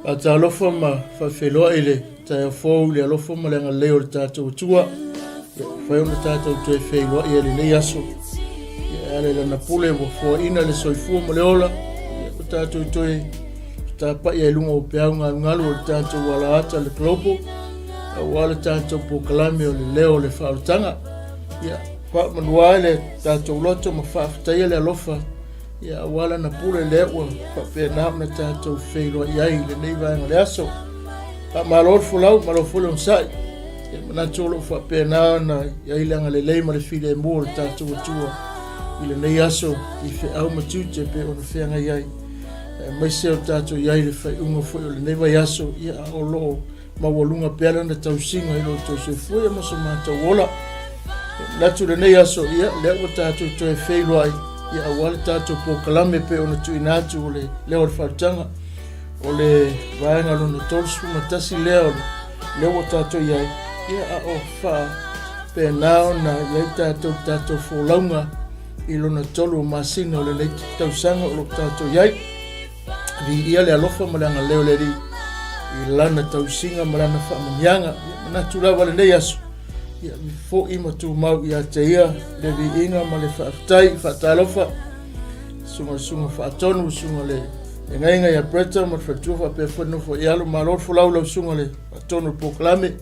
Faatalofa ma faafeiloai i le taeao fou i le alofa ma le agalelei o le tatou Atua. Ia, mafai ona tatou toe feiloai ai i lenei aso. Ia, e ala i lana pule ua foaiina le soifua ma le ola. Ia, ua tatou toe tapai ai i luga o peau galugalu o le tatou alaata le Global, aua le tatou polokalame o le leo o le faaolataga. Ia, faamanua ai le tatou loto ma faafetaia le alofa Ia, aua lana pule lea ua faapena ona tatou feiloai ai i lenei vaega o le aso. Faamalo le folau, malo foi le onosai. Ia, manatu o lo o faapena ona i ai le agalelei ma le filemu o le tatou Atua i lenei aso i feau ma tiute e pei ona feagai ai. Aemaise o le tatou i ai i le faaiuga foi o lenei vaiaso, ia, a o lo o maualuga pea lana tausiga i lo outou soifua ia ma so matou ola. E manatu lenei aso, ia, lea ua tatou toe feiloai, ia, aua le tatou polokalame pei ona tuuina atu o le leo o le faaolataga, o le vaega lona 31 lea o lea ua tatou i ai, ia, a o faapena ona i ai tatou tatou folauga i lona tolu o masina o lenei tausaga o lo o tatou i ai. Viia le alofa ma le agalelei o le Alii i lana tausiga ma lana faamanuiaga. Ia manatu lava lenei aso, ia foi ma tumau ia te ia le viiga ma le faafetai. Faatalofa susuga le susuga faatonu, susuga le egaiga ia Bretta ma le faletua faapea foi le nofo i alo. Malo le folau lau susuga le faatonu o le polokalame.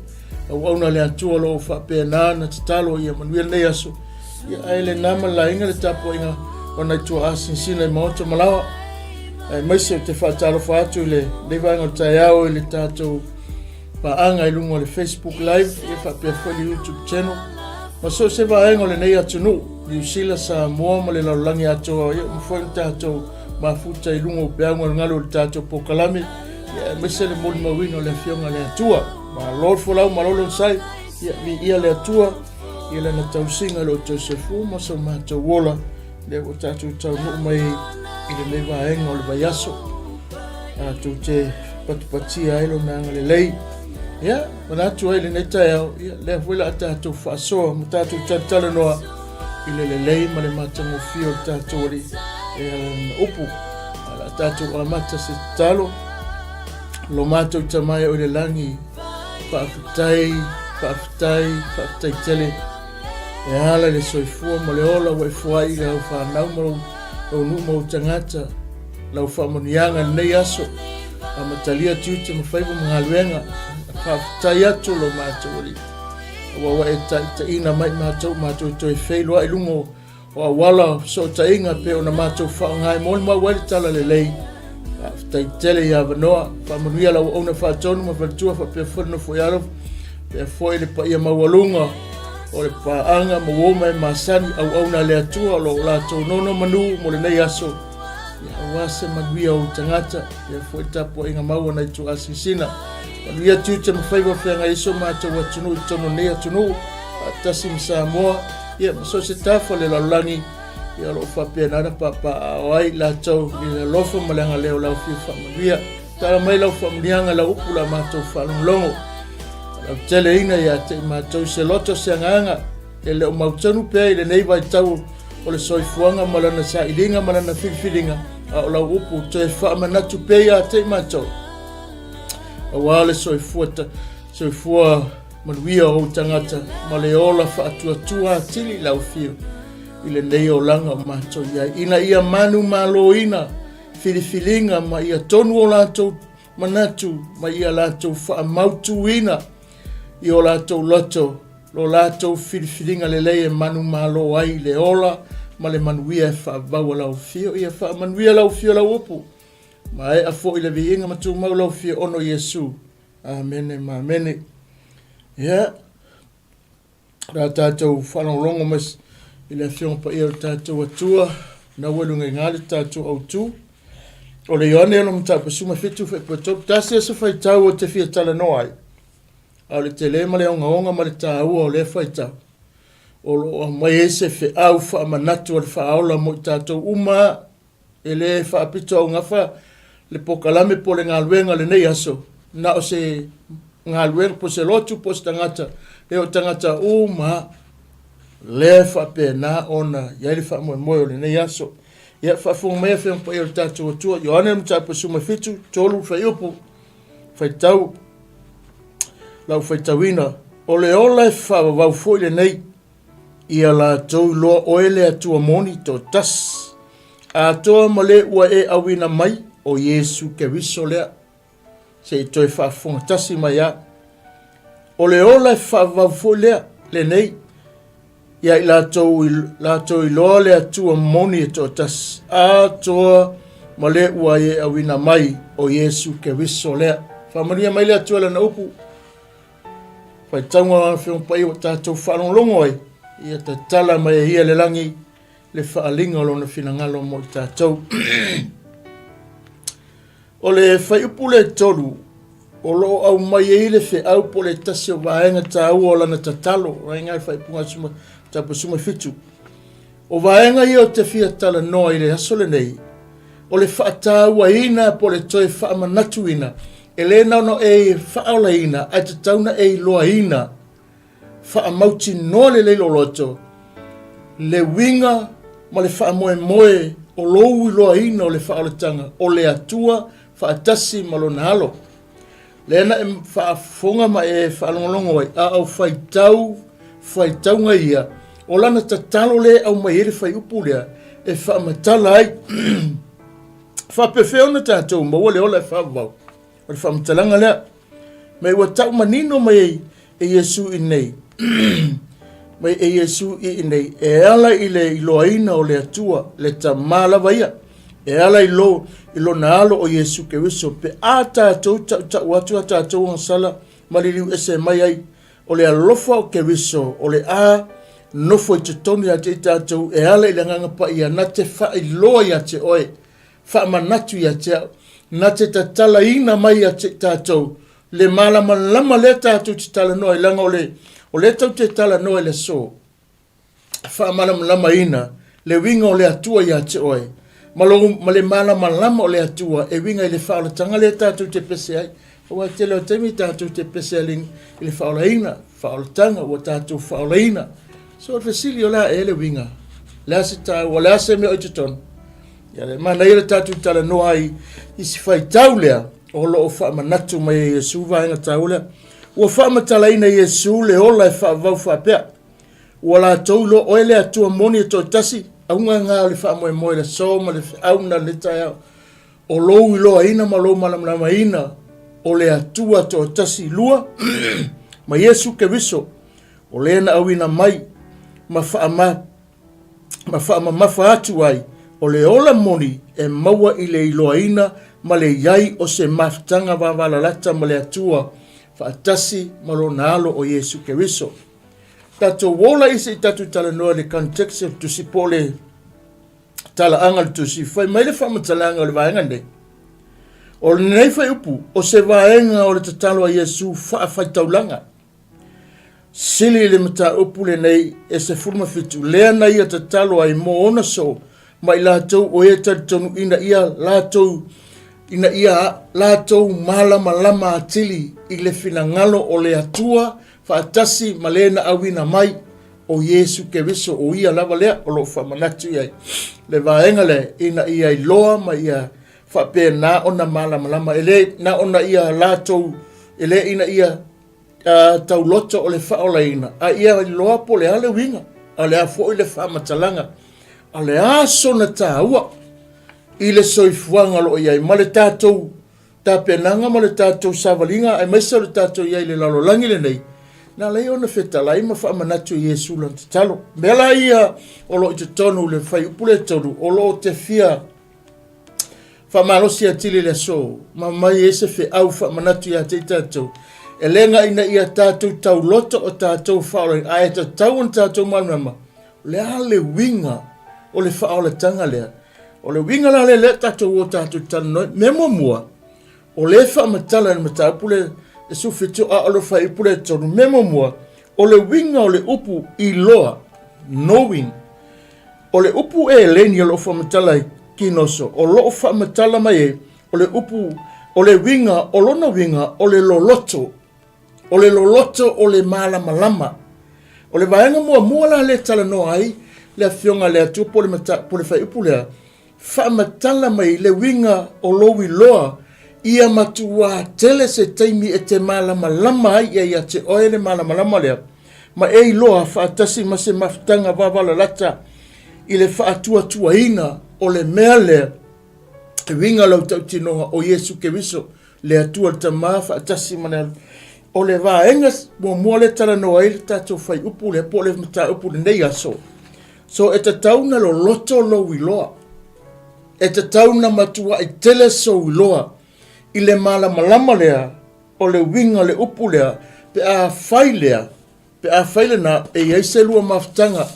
Auauna le Atua o lo o faapena ona tatalo ia manuia lenei aso. Ia, ae lena ma le laina le tapuaiga o nai tuaa sinsina i maota ma laoa. Aemaise ou te faatalofa atu i lenei vaega o le taeao i le tatou paaga i luga o le Facebook Live, ia faapea foi le YouTube channel. Ma so o se vaega o lenei atunuu, Niu Sila, Samoa ma le lalolagi atoa, ia ua mafai ona tatou mafuta i luga o peau galugalu o le tatou polokalame, ia aemaise le molimauina o le Afioga a le Atua. Malo le folau, malo le onosai, ia viia le Atua i lana tausiga i lo outou soifua ma so matou ola, lea ua tatou taunuu mai i lenei vaega o le vaiaso, tatou te patipatia ai lona agalelei. Ia, manatu ai lenei taeao, ia, lea foi la tatou faasoa ma tatou talatalanoa i le lelei ma le matagofie o le tatou Alii e ala lana upu. A la tatou amata se tatalo, lo matou Tama e oe i le lagi, faafetai, faafetai, faafetai tele e ala i le soifua ma le ola ua e fuai i lau fanau ma lou, lou nuu ma ou tagata, lau faamanuiaga i lenei aso, amatalia tiute ma faiva ma galuega, faafetai atu lo matou Alii. Aua ua e taitaiina mai matou, matou toe feiloai i luga o O auala o fesootaiga pei ona matou faaaoga e molimau ai le talalelei. Faafetai tele i avanoa, faamanuia lau auauna faatonu ma faletua faapea foi le nofo i alo, faapea foi le paia maualuga o le paaga ma uo ma e masani auauna a le Atua o lo o latou nonomanu mo lenei aso. Ia aua se manuia o ou tagata, faapea foi le tapuaiga mau a nai tuaasinsina. Manuia tiute ma faiva feagai ai so matou atunuu i totonu o lenei atunuu, faatasi ma Samoa, Ia, ma so o se tafa o le lalolagi, ia o lo o faapena ona papaaao ai i latou i le alofa ma le agalelei o lau Afio faamanuia. Tala mai lau faamanuiaga, lau upu la matou faalogologo. Lauteleina ia te i matou se loto se agaga e le o mautonu pea i lenei vaitau o le soifuaga ma lana sailiga ma lana filifiliga, a o lau upu toe faamanatu pea ia te i matou. Aua le soifua, soifua Manuia ou tagata ma le ola faatuatua atili i lau afio i lenei olaga o matou i ai, ina ia manumaloina filifiliga ma ia tonu o latou manatu ma ia latou faamautuina i o latou loto lo latou filifiliga lelei e manumalo ai i le ola ma le manuia e faavau a lau afio. Ia faamanuia lau afio lau upu, maea foi le viiga ma tumau lau afio ono Iesu. Amene ma amene. Ia, la tatou faalogologo mai i le Afioga Paia o le tatou Atua, na ua luga i ngā le tatou autu. O le Ioane ono mataupu suma fitu whaipu e tolu, tasi aso whaitau o te fia talanoa ai. A o le tele ma le ogaoga ma le tāua o lea whaitau. O lo o aumai ai se feau faamanatu a le faaola mo i tatou uma E le faapito augafa le pokalame po o le galuega o lenei aso, na o se galuega po o se lotu po o se tagata, e o tagata uma lea e faapena ona i ai le faamoemoe o lenei aso. Ia, faafofoga mai Afioga Paia o le tatou Atua, Ioane Mataupu 17, 3 fuaiupu. Faitau, lau faitauina, o le ola e faavavau foi lenei, ia latou iloa oe le Atua moni toatasi, atoa ma le ua e auina mai, o Iesu Keriso lea. Se i toe faafofoga tasi mai a. O le ola e faavavau foi lea, lenei, ia i latou, latou iloa le Atua moni e toatasi, atoa ma le ua e auina mai, o Iesu Keriso lea. Faamanuia mai le Atua lana upu. Faitauga o Lana Afioga Paia ua tatou faalogologo ai, ia tatala mai e Ia le lagi le faaaliga o Lona finagalo mo i tatou. O le fuaiupu le 3, o lo o aumai ai le feau po o le tasi o vaega taua o lana tatalo, vaega le faaipuga tapu 17. O vaega ia ou te fia talanoa i le aso lenei, o le faatauaina po o le toe faamanatuina, e le na ona e faaolaina, ae tatau na e iloaina, faamautinoa lelei lou loto, le uiga ma le faamoemoe o lou iloaina o le faaolataga o le Atua faatasi ma Lona Alo. Lea na e faafofoga ma e faalogologo ai, a o faitau faitauga ia, o lana tatalo lea e aumai ai le fuaiupu lea e faamatala ai. Faapefea ona tatou maua le ola e faavavau? O le faamatalaga lea. Ma ua tau manino mai ai e Iesu i nei, mai e Iesu i inei, e ala i le iloaina o le Atua, le Tama lava ia, e ala i, lo, i lona alo o Iesu Keriso, pe a tatou tautau atu a tatou agasala ma liliu ese mai ai, o le alofa o Keriso, o le a nofo i totonu ia te i tatou, e ala i le Agaga Paia, na te faailoa ia te oe, faamanatu ia te au, na te tatalaina mai ia te tatou le malamalama lea tatou te talanoa ai, leaga o le, o lea tatou te talanoa i le aso, faamalamalamaina le uiga o le Atua ia te oe, ma, lo, ma le malamalama o le Atua e uiga i le faaolataga lea tatou te pese ai. Aua e tele o taimi tatou te pese ai i le faaolaina, faaolataga ua tatou faaolaina. So o le fesili o le a ea le uiga? Le a se taua, le a se mea o i totonu? Ia le manaia le tatou talanoa ai i si faitau lea o lo o faamanatu mai e Iesu vaega taua lea. Ua faamatalaina e Iesu le ola e faavavau faapea, Ua latou iloa oe le Atua moni e toatasi, auga ngā o le faamoemoe le aso ma le feau na le taeao, o lou iloaina ma lou malamalamaina o le Atua toatasi lua ma Iesu Keriso, o le na auina mai ma faama ma faamamafa atu ai o le ola moni e maua i le iloaina ma le i ai o se mafutaga vavalalata ma le Atua faatasi ma Lona Alo o Iesu Keriso. Tatou ola i se i tatou talanoa i le context o le tusi po o le talaaga o le tusi, fai mai le faamatalaga o le vaega nei. O lenei fuaiupu, o se vaega o le tatalo a Iesu faafaitaulaga. Sili i le mataupu lenei e 17, lea na ia tatalo ai mo ona soo ma i latou o e talitonu ina ia latou ina ia latou malamalama atili i le finagalo o le Atua faatasi ma le na auina mai o Iesu Keriso, o ia lava lea o lo o faamanatu i ai le vaega lea ina ia iloa ma ia faapena ona malamalama e le na ona ia latou e le ina ia tauloto o le faaolaina, a ia iloa po o le a le uiga, a o le a foi le faamatalaga, a o le a sona taua i le soifuaga o lo o i ai ma le tatou tapenaga ma le tatou savaliga aemaise o le tatou i ai i le lalolagi lenei, na ala ai ona fetalai ma faamanatu i Iesu lana tatalo. Mea la ia o lo o i totonu i le fuaiupu lea 3, o lo o te fia Faamalosi atili le aso, ma mai ai se feau faamanatu ia te i tatou. E le ga ina ia tatou tauloto o tatou faaolaina, ae tatau ona tatou malamalama, o le a le uiga o le faaolataga lea. O le uiga la lea lea tatou o tatou talanoa ai. Mea muamua, o lea e faamatala i le mataupu le 17 a o le fuaiupu le 3. Mea muamua, o le uiga o le upu iloa, knowing, O le upu eleni o lo o faamatala ai kinoso, o lo o faamatala mai ai o le upu, o le uiga, o lona uiga, o le loloto. O le loloto o le malamalama. O le vaega muamua la lea e talanoa ai le Afioga a le Atua po o le, mata, po o le fuaiupu lea, faamatala mai le uiga o lou iloa Ia matuā tele se taimi e te malamalama ai ia ia te oe le malamalama lea, ma e iloa faatasi ma se mafutaga vavalalata i le faatuatuaina o le mea lea e uiga lau tautinoga o Iesu Keriso, le Atua le Tama faatasi ma le O le vaega muamua lea talanoa ai le tatou fuaiupu lea po o le mataupu i lenei aso. So e tatau na loloto lou iloa. E tatau na matuai tele sou iloa i le malamalama lea o le uiga o le upu lea pe a fai lea, pe a fai lena e i ai se lua mafutaga,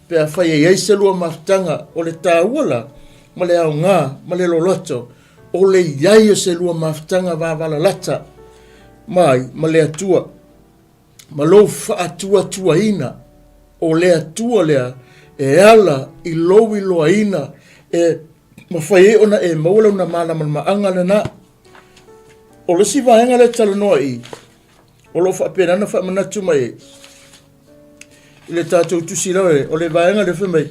pe a fai e i ai se lua mafutaga. O le taua la ma le aoga ma le loloto o le i ai o se lua mafutaga vavalalata mai ma le Atua ma lou faatuatuaina o le Atua lea e ala i lou iloaina e mafai ai ona e maua lona malamalamaaga lena. O le isi vaega lea e talanoa i, o lo o faapena ona faamanatu mai ai i le tatou tusi lava, o le vaega lea fai mai,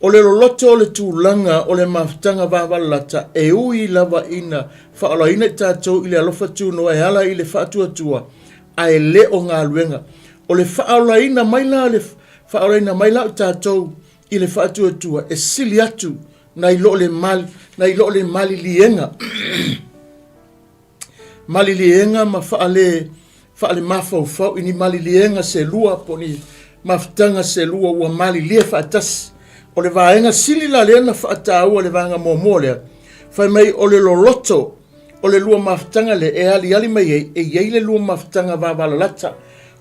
o le loloto o le tulaga o le mafutaga vavalalata e ui lava ina faaolaina i tatou i le alofa tunoa e ala i le faatuatua ae le o galuega. O le faaolaina mai la le faaolaina mai la o tatou i le faatuatua e sili atu nai lo le mal, nai lo le maliliega maliliega ma faale faalemafaufau i ni maliliega se lua po o ni mafutaga se lua ua malilie faatasi. O le vaega sili la lea na faataua le vaega muamua lea, fai mai o le loloto o le lua mafutaga lea e aliali mai ai, e i ai le lua mafutaga vavalalata,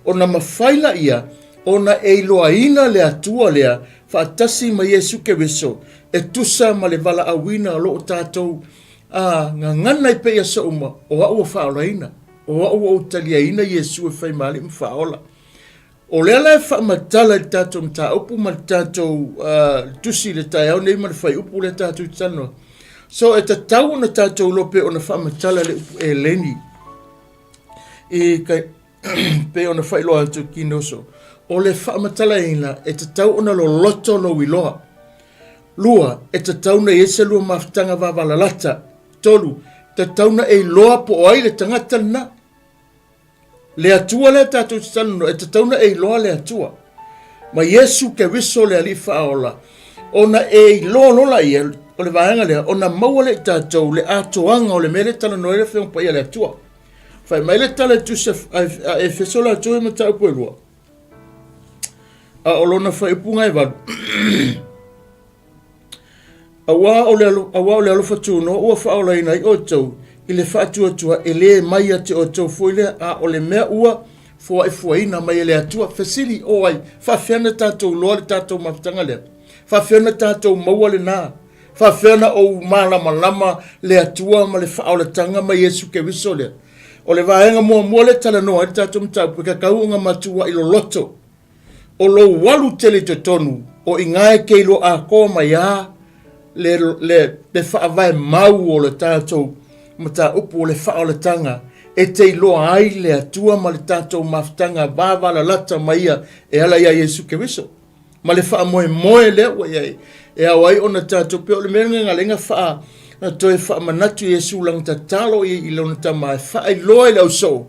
ona mafai laia ona e iloaina le Atua lea faatasi ma Iesu Keriso e tusa ma le valaauina o lo o tatou a gagana ai pea i aso uma, o au ua faaolaina, o au ua ou taliaina Iesu e fai ma Alii ma Faaola. O lea la e faamatala i le tatou mataupu ma le tatou tusi i le taeao nei ma le fuaiupu lea tatou te talanoa. So e tatau ona tatou iloa pei ona faamatala le upu eleni i ka, pei ona faailoa atu i Kinoso. O le faamatalaina e tatau ona loloto lou iloa. Lua, e tatau ona i ai se lua mafutaga vavalalata. Tolu, tatau ona e iloa po o ai le tagata lena. Le Atua lea tatou te talanoa, e tatau ona e iloa le Atua. Ma Iesu Keriso le Alii Faaola, ona e iloa loa laia, o le vaega lea, ona maua lea i tatou le atoaga o le mea lea e talanoa ai le Afioga Paia a le Atua. Fai mai le tala i tusi a Efeso latou e mataupu e lua, a o lona faaiupuga e valu. Auā o le, auā o le alofa tunoa ua faaolaina ai outou i le faatuatua e le mai ia te outou foi lea, a o le mea ua foaifuaina mai e le Atua. Fesili, o ai, faafefea ona tatou iloa le tatou mafutaga lea? Faafefea ona tatou maua lena? Faafefea ona ou malamalama le Atua ma le faaolataga ma Iesu Keriso lea? O le vaega muamua lea e talanoa ai le tatou mataupu, e tatau ona matuai loloto O lou alu tele i totonu o iga e te iloa atoa mai a le, le, le faavae mau o le tatou mataupu o le faaolataga e te iloa ai le Atua ma le tatou mafutaga vavalalata ma ia e ala iā Iesu Keriso ma le faamoemoe lea ua i ai e ao ai ona tatou pei o le mea lena lena faa na toe faamanatu Iesu lana tatalo i, i lona tama e faailoa i le ausoo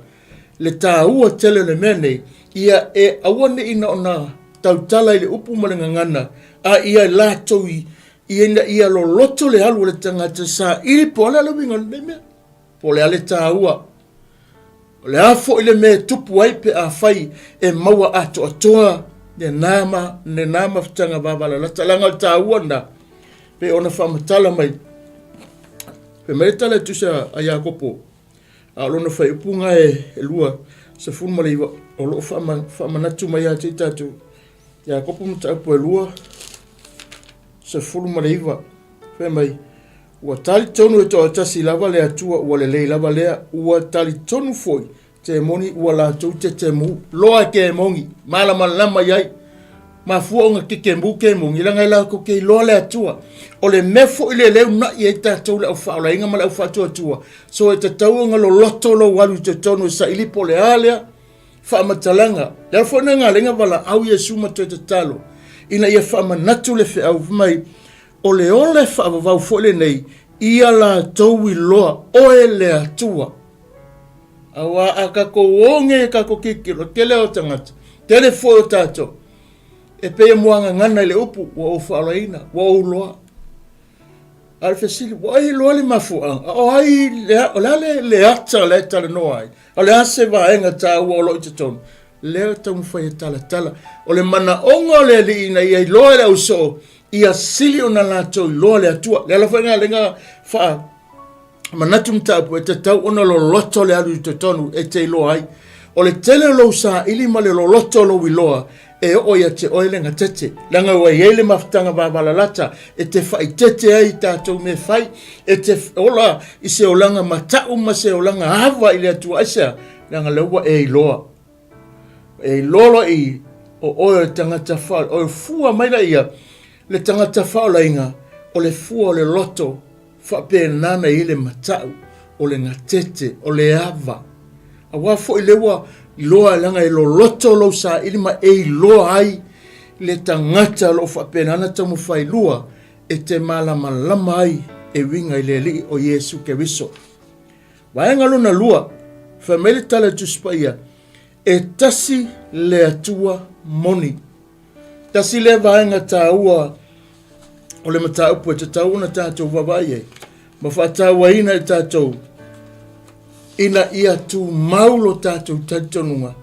le taua tele o le mea nei, ia e aua ne i na ona tautala i le upu ma le gagana, a ia latou i, ina ia loloto le alu o le tagata saili po o le a le uiga o lenei mea, po o le a le taua. O le a foi le mea e tupu ai pe afai e maua atoatoa lena ma lena mafutaga vavalalata, leaga o le taua lena, pei ona faamatala mai. Fai mai le tala e tusa a Iakopo, A o lona faaiupuga e 29 o lo o faamanatu mai ia te i tatou. Iakopo mataupu e 29, fai mai, Ua talitonu e toatasi lava le Atua ua lelei lava lea, ua talitonu foi temoni ua latou tetemu. Loa e kemoni, malamalama i ai. Mafua ona tetemu kemoni, leaga e latou te iloa le Atua. O le mea foi lea lea una'i ai tatou le au faaolaina ma le au faatuatua, So e tatau ona loloto lou alu i totonu e saili po o le a lea faamatalaga. Le ala foi lena na ala ai ona valaau Iesu ma toe tatalo ina ia faamanatu le feau fai mai, o le ola e faavavau foi lenei Ia latou iloa oe le Atua. Auā a tatou oge e tatou tilotilo, tele o tagata, tele foi o tatou, e pei e muagagana i le upu, ua ou faaolaina, ua ou iloa. A o le fesili, ua e iloa le mafuaaga? O ai, o le a le, le ata la e talanoa ai? O le a se vaega taua o lo o i totonu? Lea e taumafai e talatala. O le manaoga o le Alii ina ia iloa e le ausoo, ia sili ona latou iloa le Atua. Le ala foi lena lena faa manatu mataupu e tatau ona loloto le alu i totonu e te iloa ai. O le tele o lou saili ma le loloto o lou iloa e oo ia te oe le gatete. Leaga ua i ai le mafutaga vavalalata e te faaitete ai i tatou mea fai, e te ola i se olaga matau ma se olaga ava i le Atua. Aisea? Leaga lea ua e iloa. E iloa loa i o oe o le tagata faaola, o le fua mai laia, le tagata faaolaina, o le fua o le loto, faapena na i ai le matau, o le gatete, o le ava. Aua foi lea ua iloa leaga e loloto lou saili ma e iloa ai le tagata o lo o faapena ona taumafai lua e te malamalama ai e uiga i le Alii o Iesu Keriso. Vaega lona lua, fai mai le tala i le Tusi Paia, e tasi le Atua moni. Tasi lea vaega taua o le mataupu e tatau ona tatou vaavaai ai ma faatauaina i tatou ina ia tumau lo tatou talitonuga.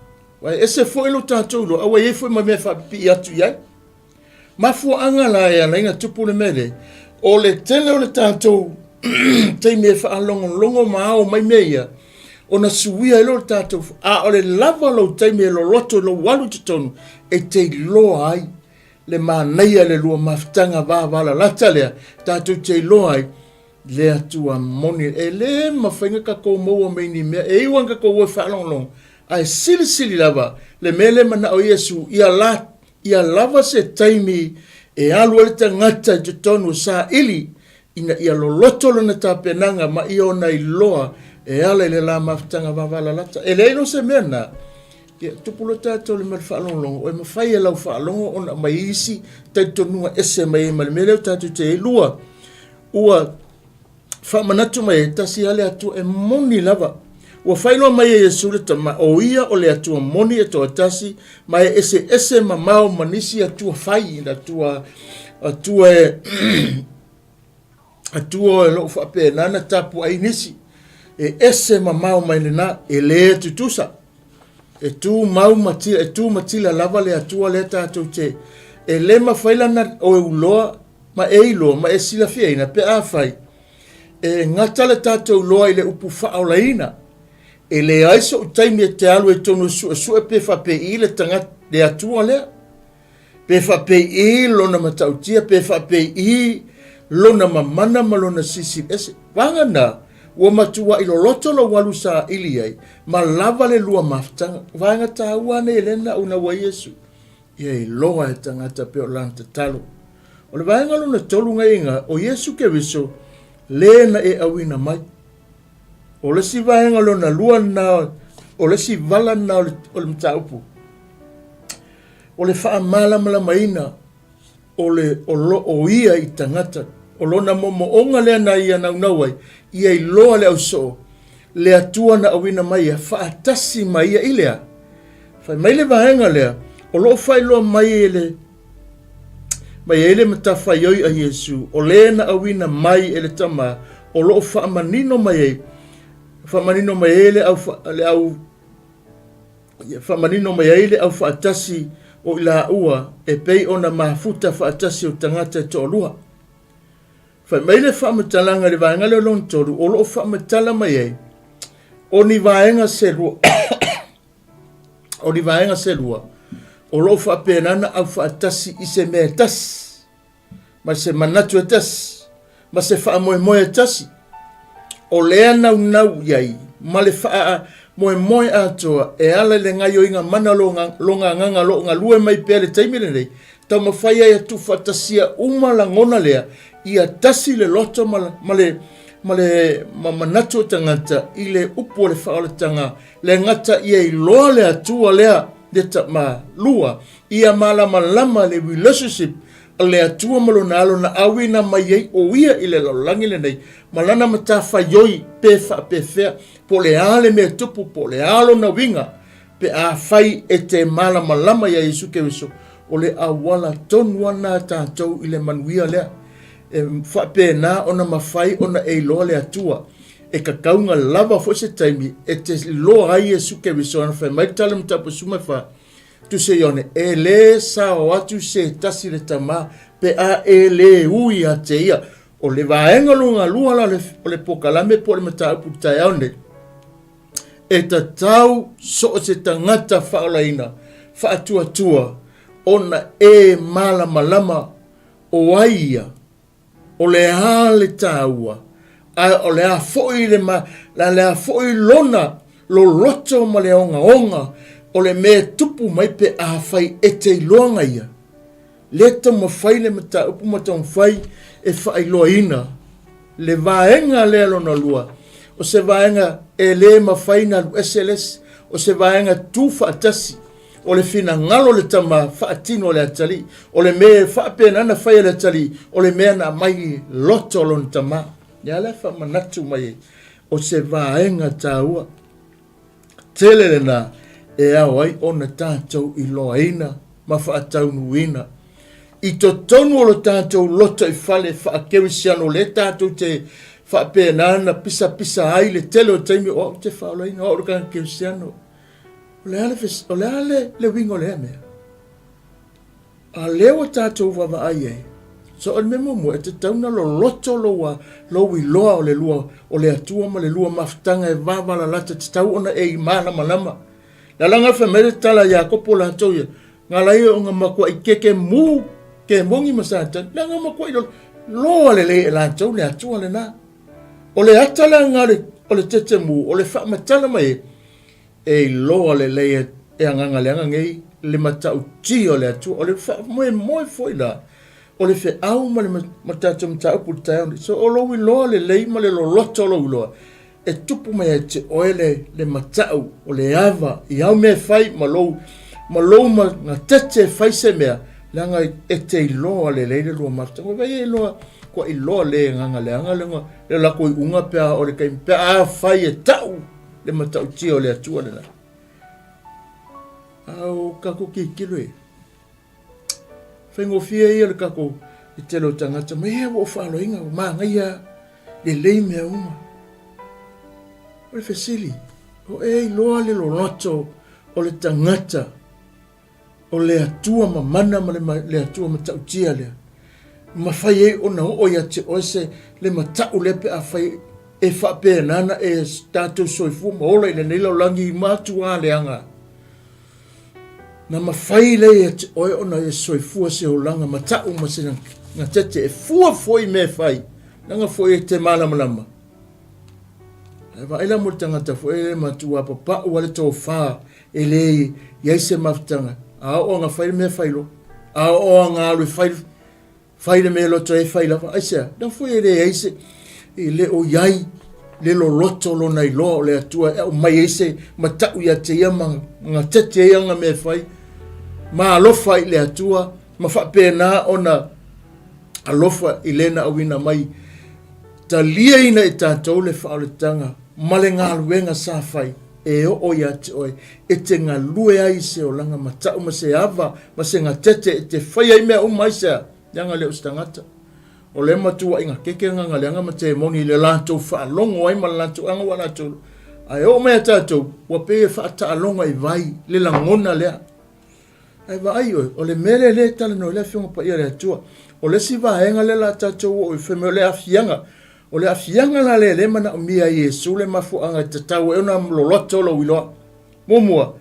Ua ese foi lo tatou iloa, a ua i ai foi ma mea faapipii atu i ai. Mafuaaga la e ala ai ona tupu le mea lea, o le tele o le tatou taimi e faalogologo ma ao mai mea ia, ona suia ai loa le tatou, a o le lava o lou taimi e loloto i lou alu i totonu, e te iloa ai le manaia le lua mafutaga vavalalata lea, tatou te iloa ai le Atua moni. E le mafai ona tatou maua mai ni mea, e iu lava ina tatou o e faalogologo, ae silisili lava le mea lea e manao ai Iesu, ia la Ia lava se taimi e alu ai le tagata i totonu o saili ina ia loloto lona tapenaga ma ia ona iloa e ala i le la mafutaga vavalalata. E leai loa se mea na, ia tupu loa tatou le mea o le faalogologo, e mafai e lau faalogo ona aumai isi talitonuga ese mai ai ma le mea lea ua tatou te i ai. Lua, ua faamanatu mai ai, tasi lava le Atua e moni lava. Ua faailoa mai e Iesu le Tama, o ia o le Atua moni e toatasi, ma e eseese mamao ma nisi Atua fai, Atua, Atua e, Atua o lo o faapena na tapuai nisi. E ese mamao mai lena, e le tutusa. E tu mau ma tila, e tu ma tila lava le Atua lea tatou te, e le mafai lana oe uloa ma e iloa ma e silafiaina pe afai e gata le tatou loa i le upu faaolaina. E leai so'u taimi e te alu ai tonu e suesue pe faapei le tagata, le Atua lea, pe faapei lona matautia, pe faapei lona mamana ma lona silisili ese. Vaga na, ua matuai loloto lou alu saili ai, ma lava le lua mafutaga. Vaega taua nei e le na una ua Iesu. Ia iloa e tagata pei o lana tatalo. O le vaega lona tolu gaiga, o Iesu Keriso, le na e auina mai. O le isi vaega lona lua lena, o le isi vala lena o le mataupu, o le faamalamalamaina o le o lo o ia i tagata, o lona moomooga lea na ia naunau ai, ia iloa le ausoo, le Atua na auina mai ia faatasi ma ia i le a? Fai mai le vaega lea, o lo o faailoa mai e le mai ai le matafaioi a Iesu, o le na auina mai e le Tama, o lo o faamanino mai ai, faamanino mai ai le au, le au Ia faamanino mai ai le aufaatasi o i laua e pei ona mafuta faatasi o tagata e toalua. Fai mai le faamatalaga i le vaega lea lona tolu, o lo o faamatala mai ai o ni vaega se lua, o ni vaega se lua, o lo o faapena ona aufaatasi i se mea e tasi. ma se manatu e tasi, ma se faamoemoe e tasi, o lea naunau i ai ma le faamoemoe atoa e ala i le gaioiga mana lona agaga o lo o galue mai pea i le taimi lenei, taumafai ai a tuufaatasia uma lagona lea ia tasi le loto ma, ma le ma le ma manatu o tagata i le upu o le faaolataga le gata ia iloa le Atua lea le ma lua ia malamalama le relationship. le Atua ma Lona Alo na auina mai ai o Ia i le lalolagi lenei, ma Lana matafaioi pe faapefea, po o le a le mea e tupu, po o le a lona uiga, pe afai e te malamalama iā Iesu Keriso, o le auala tonu lava lena a tatou i le manuia lea. E faapena ona mafai ona e iloa le Atua. E kakauga lava foi se taimi e te iloa ai Iesu Keriso, na fai mai le tala i Mataupu 14, Tusi Ioane, e lē sao atu se tasi i le Tama pe a e lē ui ia te ia. O le vaega lona lua la o le pokalame po o le mataupu i le taeao nei, e tatau so o se tagata faaolaina faatuatua ona e malamalama o ai ia, o le a le taua, a o le a foi le ma, le a foi lona loloto ma le ogaoga o le mea e tupu mai pe afai e te iloaga ia. Lea taumafai le mataupu ma taumafai e faailoaina le vaega lea lona lua, o se vaega e le mafai ona alu ese le isi, o se vaega tu faatasi, o le finagalo o le Tama faatino e le Atalii, o le mea e faapena ona fai e le Atalii, o le mea na aumai i loto o lona Tama. Lea la e faamanatu mai ai, o se vaega taua tele lena e ao ai ona tatou iloaina ma faataunuuina i totonu o lo tatou loto i fale faakerisiano lea tatou te faapena ona pisapisa ai le tele o taimi o au te faaolaina o au le tagata kerisiano. O le a le, o le, a le, le uiga o lea mea? A lea ua tatou vaavaai ai, so o le mea muamua, e tatau ona loloto lou, lou iloa o le lua, o le Atua ma le lua mafutaga e vavalalata, tatau ona e malamalama. Le alaga fai mai le tala a Iakopo latou ia, Gala ia o nga matuai keke mu ke mongi ma Satani, leaga matuai lolo, loa lelei e latou le Atua lena. O le ata la nga o le tete mu, o le faamatala mai e, E iloa lelei e agaga leaga nei le matautia o le Atua. O le faamoemoe foi la o le feau ma le ma tatou mataupu i le taeao nei. So o lou iloa lelei ma le loloto o lou iloa, e tupu mai ia te oe le, le matau o le ava i au mea e fai ma lou, ma lou magatete e fai se mea, leaga e te iloa lelei le lua mafutaga. Ua vaai e iloa, kua iloa le agaga leaga le, le lakou iuga pe a o le taimi, pe a fai e tau le matautia o le Atua lena. A o tatou tilotilo e, faigofie ia le tatou i tele o tagata mai, e ua ou faaloina, ua manaia lelei mea uma. O le fesili, o e iloa le loloto o le tagata O le Atua mamana ma le Atua matautia lea, mafai ai ona oo ia te oe se le matau lea pe afai e faapena na e tatou soifua ma ola i lenei lalolagi matua leaga. Na mafai lea ia te oe ona e soifua se olaga matau ma se gatete e fua foi mea e fai, leaga foi e te malamalama. Ae vaai la mo le tagata foi e matua papau a le tofa e le i ai se mafutaga. A oo anga fai le mea fai loa. A oo anga alu e fai, fai le mea loto e fai lava. Aisea? Na foi e le ai se, e le o iai le loloto lona iloa o le Atua e aumai ai se matau ia te ia ma gatete ai ana mea e fai. Ma alofa i le Atua ma faapena ona alofa i lena auina mai. Taliaina e tatou le faaoletaga ma le galuega sa fai e oo ia te oe, e te galue ai i se olaga matau ma se ava ma se gatete e te fai ai mea uma aisea? Leaga le o se tagata. O le matuaiga keke agaga leaga ma temoni i le latou faalogo ai ma le latou aga ua latou ae oo mai ia tatou ua pei e faataaloga i vai le lagona lea. Ae vaai oe, o le mea lea lea e talanoa ai le Afioga Paia a le Atua. O le isi vaega lea la tatou oo i fai mai o le aafiaga. O le aafiaga la lea lea e manaomia e Iesu le mafuaaga e tatau ai ona loloto lou iloa. Muamua,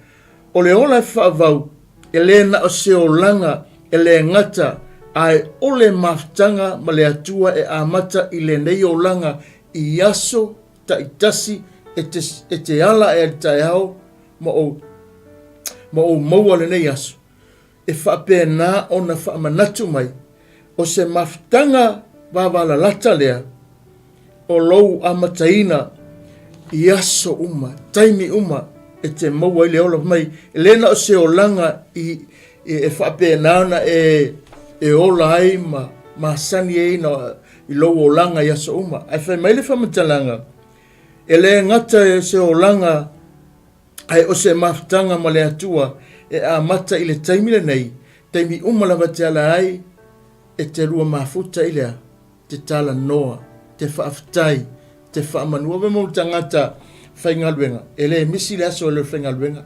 o le ola e faavau e le na o se olaga e le gata ae o le mafutaga ma le Atua e amata i lenei olaga i aso taitasi e te, e te ala ae i le taeao ma ou, ma ou maua lenei aso, e faapena ona faamanatu mai, o se mafutaga vavalalata lea o lou amataina i aso uma, taimi uma e te maua ai le ola mai. E le na o se olaga i, e faapena ona e, e ola ai ma masani ai na i lou olaga i aso uma. Ae fai mai le faamatalaga, e le gata e se olaga ae o se mafutaga ma le Atua e amata i le taimi lenei, taimi uma lava te ala ai e te lua mafuta i le a? Te talanoa, te faafetai, te faamanu. Ave mo le tagata faigaluega, e le misi le aso e le faigaluega.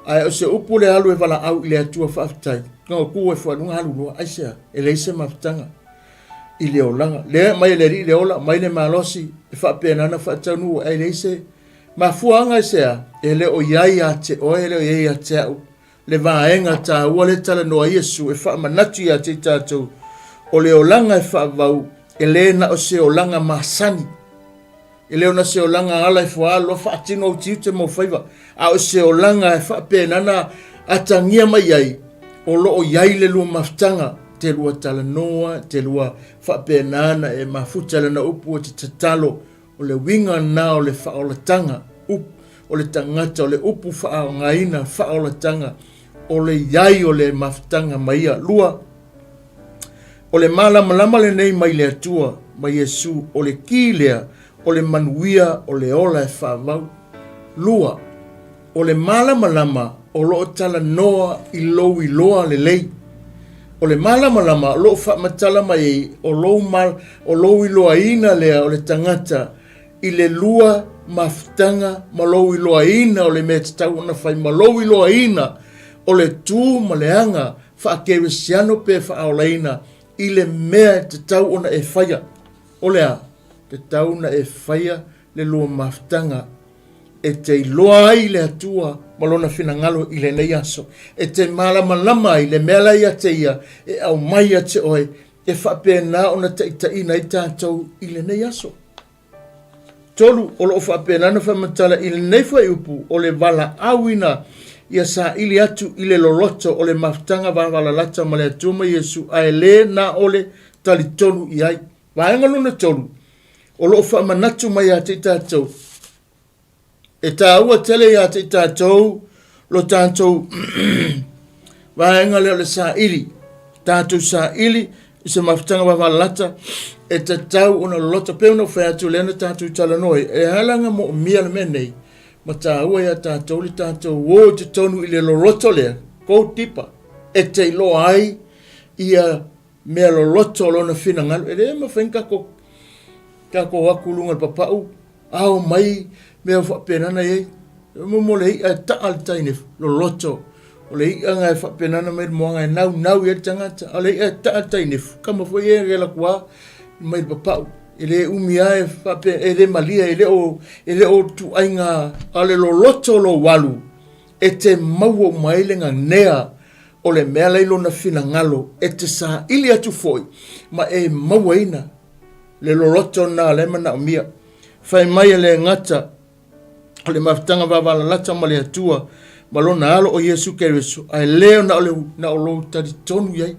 Ae o se upu le alu e valaau i le Atua faafetai, no ku e fualuga alu loa, aisea, e leai se mafutaga i le olaga. Lea mai e le Alii le ola, mai le malosi, e faapena ona faataunuu, ae leai se mafuaaga aisea, e le o i ai ia te oe, e le o i ai ia te au le vaega taua lea e talanoa ai Iesu e faamanatu ia te i tatou, o le olaga e faavavau e le na o se olaga masani, e le o na se olaga ala e fuaaloa faatino au tiute ma faiva, a o se olaga e faapena na atagia mai ai o lo o i ai le lua mafutaga, te lua talanoa, te lua faapena na e mafuta lana upu e te tatalo. O le uiga lena o le faaolataga, up, o le tagata, o le upu faaaogaina, faaolataga, o le i ai o le mafutaga ma ia. Lua, o le malamalama lenei mai le Atua, ma Iesu, o le ki lea, o le manuia, o le ola e faavau. Lua, O le malamalama o lo o talanoa i lou iloa lelei. O le malamalama o lo o faamatala mai ai o lou, o lou iloaina lea o le tagata i le lua mafutaga ma lou iloaina o le mea e tatau ona fai ma lou iloaina o le tu ma le aga faakerisiano pe faaolaina i le mea e tatau ona e faia. O le a? Tatau ona e faia le lua mafutaga e te iloa ai le Atua ma lona finagalo i lenei aso, e te malamalama ai le mea la ia te ia e aumai ia te oe, e faapena ona taitaiina ai tatou i lenei aso. Tolu, o lo o faapena ona faamatala i lenei fuaiupu o le valaauina ia saili atu i le loloto o le mafutaga vavalalata ma le Atua ma Iesu, ae le na o le talitonu i ai. Vaega lona tolu, o lo o faamanatu mai ia te i tatou, e taua tele ia te i tatou lo tatou vaega lea o le saili, tatou saili i se mafutaga vavalalata e tatau ona loloto. Pei ona ou fai atu lea na tatou talanoa ai, e ala ona moomia le mea nei, ma taua ia tatou le tatou o i totonu i le loloto lea, go deeper, e te iloa ai ia mea loloto o lona finagalo. E le mafai ona tatou tatou o atu i luga o le papau, ao mai mea faapena na i ai. E mo le i'a e ta'a le tai i loloto. O le i'a na e faapena ona mai le moana e naunau i ai le tagata. A o le i'a e ta'a le tai nefu, kama foi e alu atu lava mai le papau. E le umi lava e faapea, e le malie, e le o, e le o ituaiga, a o le loloto o lou alu, e te maua uma ai le nanea o le mea la i lona finagalo e te saili atu foi ma e mauaina le loloto lena o lea e manaomia. Fai mai e le gata o le mafutaga vavalalata ma le Atua ma lona alo o Iesu Keriso, ae le na o, le, na o lou talitonu i ai.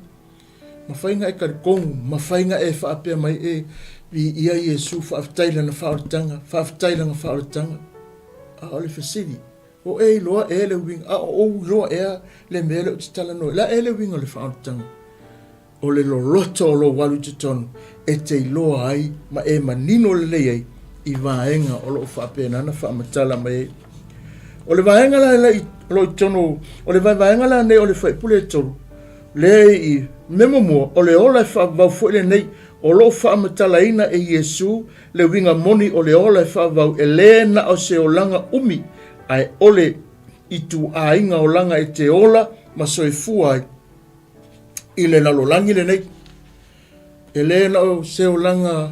Mafai na e talitonu, mafai na e faapea mai e viia Iesu, faafetai lana faaolataga, faafetai lana faaolataga. A o le fesili, O e iloa ea le uiga, a o ou iloa ea le mea lea ou te talanoa ai? Le a ea le uiga o le faaolataga? O le loloto o lou alu i totonu e te iloa ai ma e manino lelei ai i vaega o lo o faapena ona faamatala mai ai. O le vaega la la i o lo o i totonu, o le vaevaega la nei o le faipule e tolu, lea i mea muamua, o le ola e faavavau foi lenei, o lo o faamatalaina e Iesu le uiga moni o le ola e faavavau e le na o se olaga umi, ae o le ituaiga olaga e te ola ma soifua ai i le lalolagi lenei. E le na o se olaga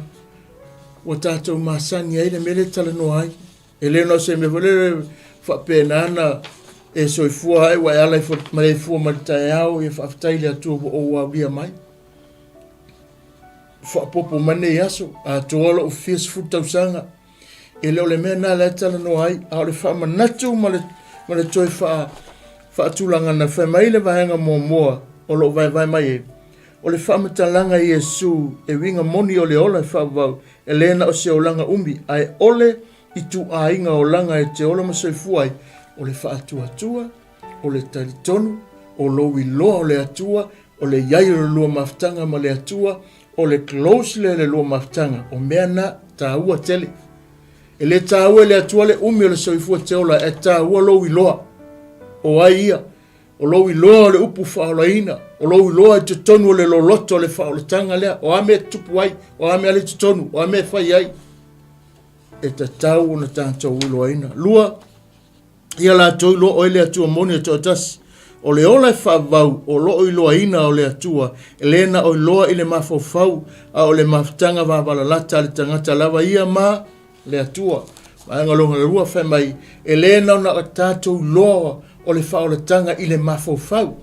ua tatou masani ai le mea lea e talanoa ai. E le na o se mea foi lele faapena na e soifua ai ua e ala ifo ma e fua mai le taeao, ia faafetai i le Atua ua ou aulia mai. Faaopoopo mai nei aso, atoa lou fia sefulu tausaga. E le o le mea lena la e talanoa ai, a o le faamanatu ma le, ma le toe faa, faatulaga na fai mai le vaega muamua o lo o vaevae mai ai. O le faamatalaga i Iesu e uiga moni o le ola e faavavau, e le na o se olaga umi, ae ole ituaiga olaga e te ola ma soifua ai, o le faatuatua, o le talitonu, o lou iloa o le Atua, O le i ai o le lua mafutaga ma le Atua, o le close lea i le lua mafutaga, o mea na taua tele. E le taua i le Atua le umi o le soifua te ola, e taua lou iloa. O ai ia? O lou iloa o le upu faaolaina, o lou iloa i totonu o le loloto o le faaolataga lea, o a mea e tutupu ai, o a mea le totonu, o a mea e fai ai. E tatau ona tatou iloaina. Lua, ia latou iloa oe le Atua moni e toatasi. O le ola e faavavau o lo o iloaina o le Atua, e le na o iloa i le mafaufau, a o le mafutaga vavalalata a le tagata lava ia ma le Atua. Vaega lona lua fai mai, e le na ona tatou iloa o le faaolataga i le mafaufau.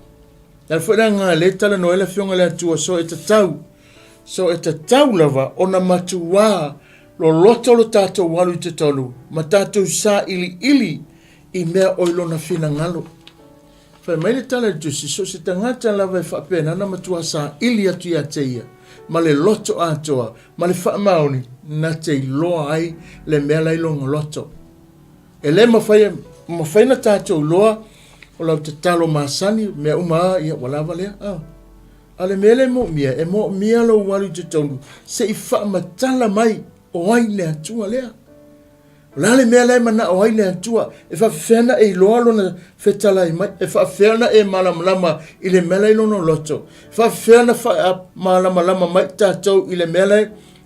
Le ala foi lea lea e talanoa ai le Afioga i le Atua, so e tatau, so e tatau lava ona matuā loloto lo tatou alu i totonu ma tatou sailiili i mea o i lona finagalo. Fai mai le tala i le tusi, so o se tagata lava e faapena ona matua saili atu ia te ia ma le loto atoa ma le faamaoni, na te iloa ai le mea la i lona loto. E le mafai, mafai ona tatou iloa o lau tatalo masani, mea uma lava, ia ua lava lea. Ah. A o le mea lea e moomia, e moomia lou alu i totonu se i faamatala mai o ai le Atua lea. O le a le mea la e manao ai le Atua? E faapefea ona e iloa lona fetalai mai? E faapefea ona e malamalama i le mea la i lona loto? E faapefea ona faamalamalama mai tatou i le mea la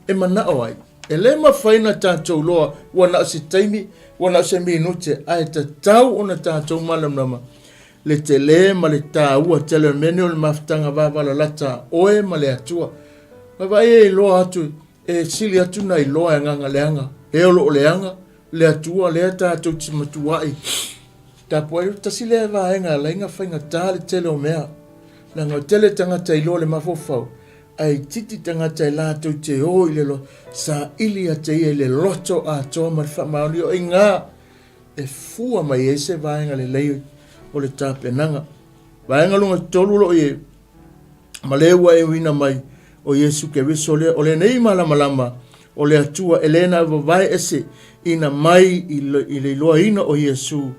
e manao ai? E le mafai ona tatou iloa ua na o se taimi, ua na o se minute, ae tatau ona tatou malamalama le tele ma le taua tele o le mea nei o le mafutaga vavalalata a oe ma le Atua. Vaavaai e iloa atu, e sili atu na iloa e agaga leaga, e o lo o leaga le Atua lea tatou te matuai tapuai. Tasi lea vaega e ala ai ona faigata le tele o mea, leaga o le tele tagata e iloa le mafaufau, ae itiiti tagata e latou te o i le loto, saili ia te ia i le loto atoa ma le faamaoni. O i ina e fua mai ai se vaega lelei o le tapenaga. Vaega lona tolu o lo o i ai, ma le ua e uina mai o Iesu Keriso lea, o lenei malamalama o le Atua e le na vavae ese ina mai i le iloaina o Iesu,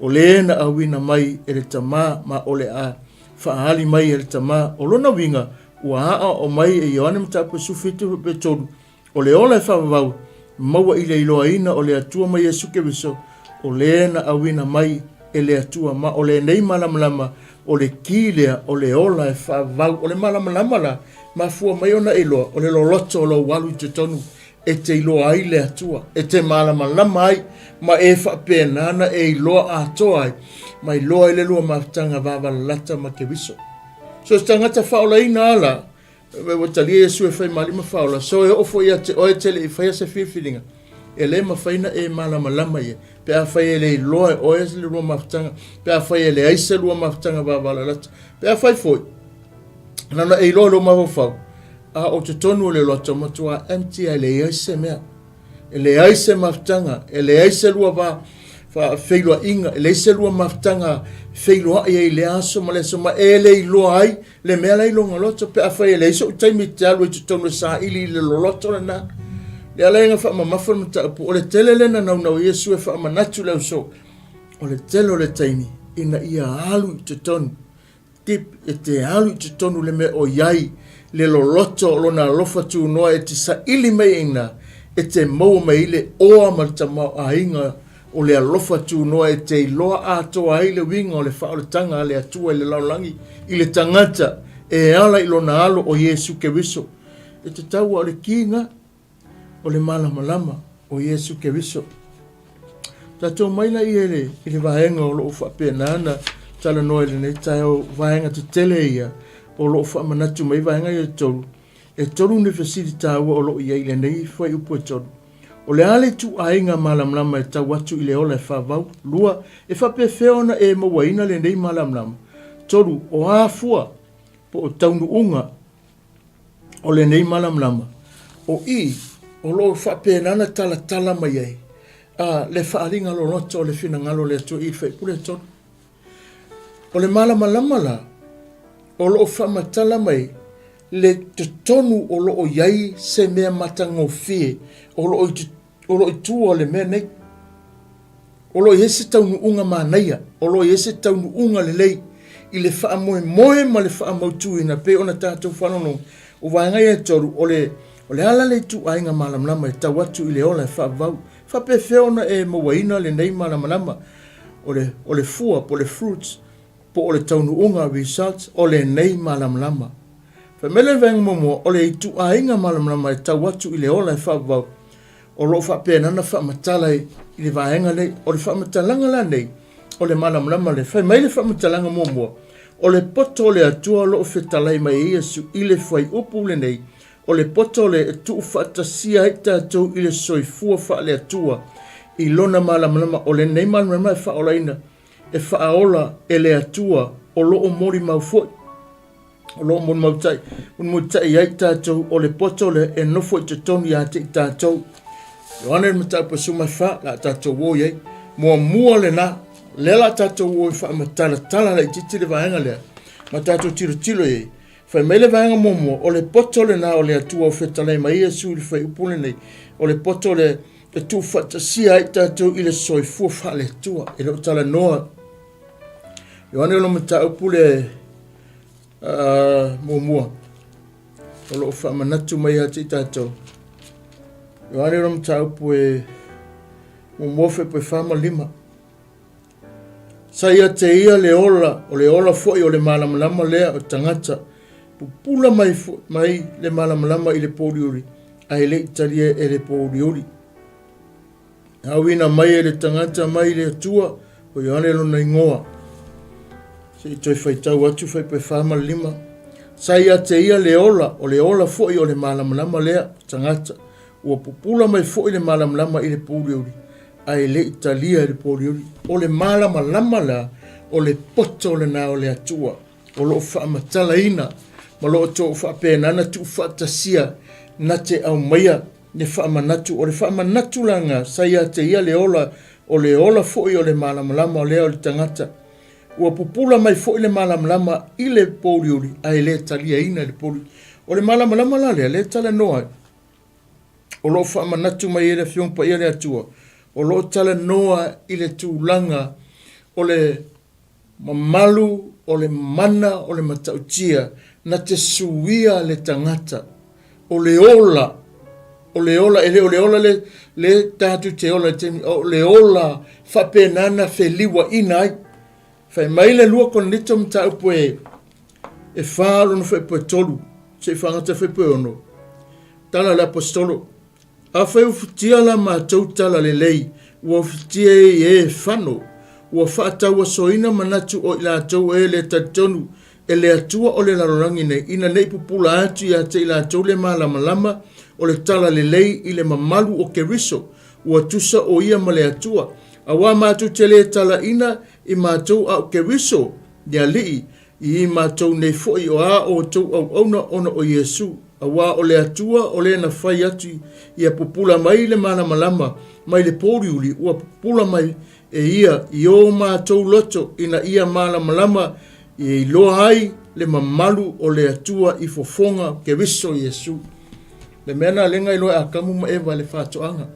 o le na auina mai e le Tama ma o le a faaali mai e le Tama. O lona uiga, ua aoao mai e Ioane Mataupu 17:3, O le ola e faavavau, maua i le iloaina o le Atua ma Iesu Keriso, o le na auina mai e le Atua, ma o lenei malamalama, o le ki lea o le ola e faavavau. O le malamalama la, mafua mai ona e iloa, o le loloto o lou alu i totonu e te iloa ai le Atua, e te malamalama ai, ma e faapena ona e iloa atoa ai, ma iloa ai le lua mafutaga vavalalata ma Keriso. So se tagata faaolaina lava la, Ua talia Iesu e fai mali ma faaola, so e oo foi ia te oe te le i faia se filifiliga, e le mafai na e malamalama ia, pe afai e le iloa e oe le lua mafutaga, pe afai e leai se lua mafutaga vavalalata, pe afai foi, na ona e iloa lou mafaufau, a o totonu o le loto matua empty a e leai se mea. E leai se mafutaga, e leai se lua va feiloaiga, e leai se lua mafutaga feiloai ai i lea aso ma lea aso, ma e le iloa ai le mea la i lona loto, pe afai e leai so'u taimi e te alu ai i totonu e saili i le loloto lena. Le ala ai na faamamafa le mataupu, o le tele lea na naunau ai Iesu e faamanatu i le ausoo, o le tele o le taimi ina ia alu i totonu Tip, e te alu i totonu le mea o i ai le loloto o lona alofa tunoa e te saili mai ai ina, e te maua mai ai le oa ma le tamaoaiga o le alofa tunoa e te iloa atoa ai le uiga o le faaolataga a le Atua i le lalolagi i le tagata e ala i lona alo o Iesu Keriso. E tatau a o le kiga o le malamalama o Iesu Keriso. Tatou mai laia i le, i le vaega o lo o faapena ona talanoa i lenei taeao, vaega tetele ia o lo o faamanatu mai vaega ia e tolu. E tolu ni fesili taua o lo o i ai i lenei fuaiupu e tolu. O le a le ituaiga malamalama e tau atu i le ola e faavau? Lua, e faapefea ona e mauaina lenei malamalama? Tolu, o a fua po o taunuuga o lenei malamalama, o i o lo o faapena ona talatala mai ai a, le faaaliga loloto o le finagalo o le Atua i le Faipule tonu. O le malamalama la, o lo o faamatala mai le totonu o lo o i ai se mea matagofie o lo o i O lo o i tua o le mea nei. O lo o i ai se taunuuga manaia, o lo o i ai se taunuuga lelei. i le faamoemoe ma le faamautuina pei ona tatou faalogologo. O vaega ia e tolu, o le, o le ala le ituaiga malamalama e tau atu i le ola e faavavau. Faapefea ona e mauaina lenei malamalama? O le, o le fua po o le fruits po o le taunuuga, results, o lenei malamalama. Fai mai le vaega muamua, o le ituaiga malamalama e tau atu i le ola e faavavau, o lo o faapena ona faamatala i le vaega nei. O le faamatalaga la nei, o le malamalama lea. Fai mai le faamatalaga muamua, o le poto o le Atua o lo o fetalai mai ai Iesu i le fuaiupu lenei, o le poto lea e tuufaatasia ai tatou i le soifua faale-Atua i Lona malamalama. O lenei malamalama e faaolaina, e faaola e le Atua o lo o molimau foi. O lo o molimautai, molimautai ai tatou o le poto lea e nofo i totonu ia te i tatou. Ioane le mataupu 14, la tatou o i ai. Muamua lena, lea la tatou o i faamatalatala laitiiti le vaega lea, ma tatou tilotilo i ai. Fai mai le vaega muamua, o le poto lena o le Atua o fetalai mai Iesu i le fuaiupu lenei, o le poto lea e tuufaatasia ai tatou i le soifua faale-Atua. E le o talanoa Ioane o le mataupu le muamua o lo o faamanatu mai ia te i tatou. Ioane o le mataupu e muamua fuaiupu 4 ma 5. Sa ia te ia le ola, o le ola foi o le malamalama lea o tagata. Pupula mai, mai le malamalama i le pōuliuli, ae le i talia e le pōuliuli. Auina mai e le tagata mai le Atua, o Ioane lona igoa. Se i toe faitau atu fuaiupu 4 ma le 5. Sa ia te ia le ola, o le ola foi o le malamalama lea o tagata. Ua pupula mai foi le malamalama i le pōuliuli, ae le i talia e le pōuliuli. O le malamalama la, o le poto lena o le Atua, o lo o faamatalaina ma lo o tou faapena ona tuufaatasia na te aumaia le faamanatu. O le faamanatu la lena, sa ia te ia le ola, o le ola foi o le malamalama lea o le tagata. Ua pupula mai foi le malamalama i le pōuliuli, ae le taliaina e le pōuliuli. O le malamalama la lea, lea e talanoa ai, o lo o faamanatu mai ai le Afioga Paia le Atua, o lo o talanoa i le tulaga o le mamalu o le mana o le matautia na te suia le tagata. O le ola, o le ola, e le o le ola le, le tatou te ola i le taimi, o le ola faapena na feliuaina ai. Fai mai le 2 Korinito mataupu e, e 4 lona fuaiupu e 3, seia faagata fuaiupu e 6. Tala a le Aposetolo, Afai ua futia la matou tala lelei, ua futia ai e e fano, ua faatauasoina manatu o i latou e le talitonu e le Atua o le lalolagi nei, ina nei pupula atu ia te i latou le malamalama o le tala lelei i le mamalu o Keriso, ua tusa o ia ma le Atua. Auā matou te lē talaina i matou a o Keriso, le Alii, i matou nei foi o a outou auauna ona o Iesu. Auā o le Atua o le na fai atu ia pupula mai le malamalama mai le pōuliuli, ua pupula mai e ia i ō matou loto ina ia malamalama e iloa ai le mamalu o le Atua i fofoga o Keriso Iesu. Le mea na lega iloa e Atamu ma Eva i le faatoaga.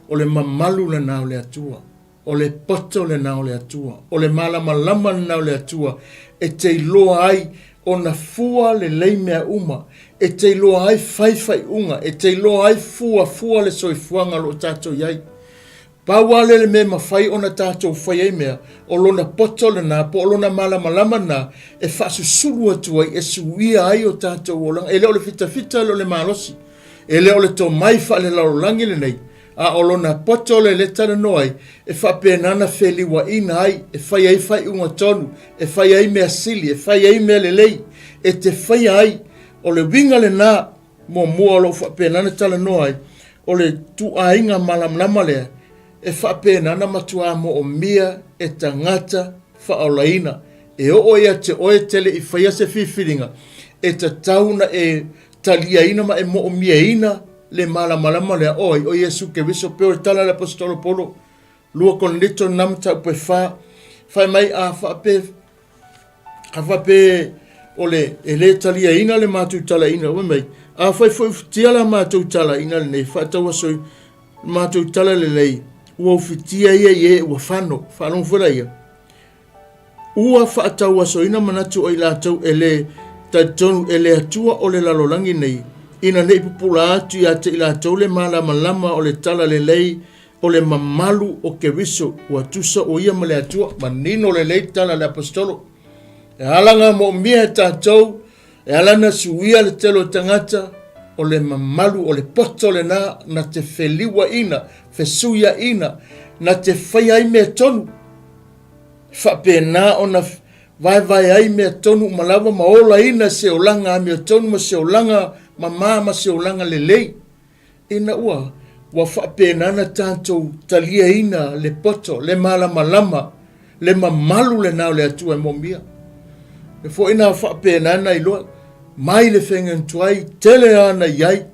O le mamalu lena o le Atua. O le poto lena o le Atua. O le malamalama lena o le Atua e te iloa ai ona fua lelei mea uma, e te iloa ai fai faaiuga, e te iloa ai fuafua le soifuaga o lo o tatou i ai. Pau lava lea le mea e mafai ona tatou fai ai mea, o lona poto lena po o lona malamalama lena e faasusulu atu ai, e suia ai o tatou olaga. E le o le fitafita, e le o le malosi, e le o le tomai faalelalolagi lenei, a o lona poto lea e talanoa ai, e faapena ona feliuaina ai, e fai ai faaiuga tonu, e fai ai mea sili, e fai ai mea lelei, e te faia ai. O le uiga lena muamua o lo o faapena ona talanoa ai, o le ituaiga malamalama lea e faapena ona matuā moomia e tagata faaolaina. E oo ia te oe e te le i faia se filifiliga, e tatau ona e taliaina ma e moomiaina le malamalama lea, o ai o Iesu Keriso, pei o le tala a le Aposetolo Paulo, 2 Korinito na mataupu e 4, fai mai a faape, a faape o le e le taliaina le matou talaina, fai mai, afai foi ufitia la matou talaina lenei, faatauasoi matou tala lelei, ua ufitia ia i e ua fano, faalogo foi laia. Ua faatauasoina manatu o i latou e lē talitonu e le Atua o le lalolagi nei, ina ne i pupula atu ia te i latou le malamalama o le talalelei o le mamalu o Keriso, ua tusa o ia ma le Atua. Manino lelei tala a le Aposetolo. E ala ona moomia e tatou, e ala ona suia le tele o tagata, o le mamalu o le poto lena na te feliuaina, fesuiaina, na te faia ai mea tonu. E faapena ona vaevae ai mea tonu uma lava ma olaina se olaga amiotonu ma se olaga mama ma se olaga lelei. Ina ua ua faapena ona tatou taliaina le poto, le malamalama, le mamalu lena o le Atua e moomia. E foi na faapena ona iloa mai le feagaiga tuai, tele lava na i ai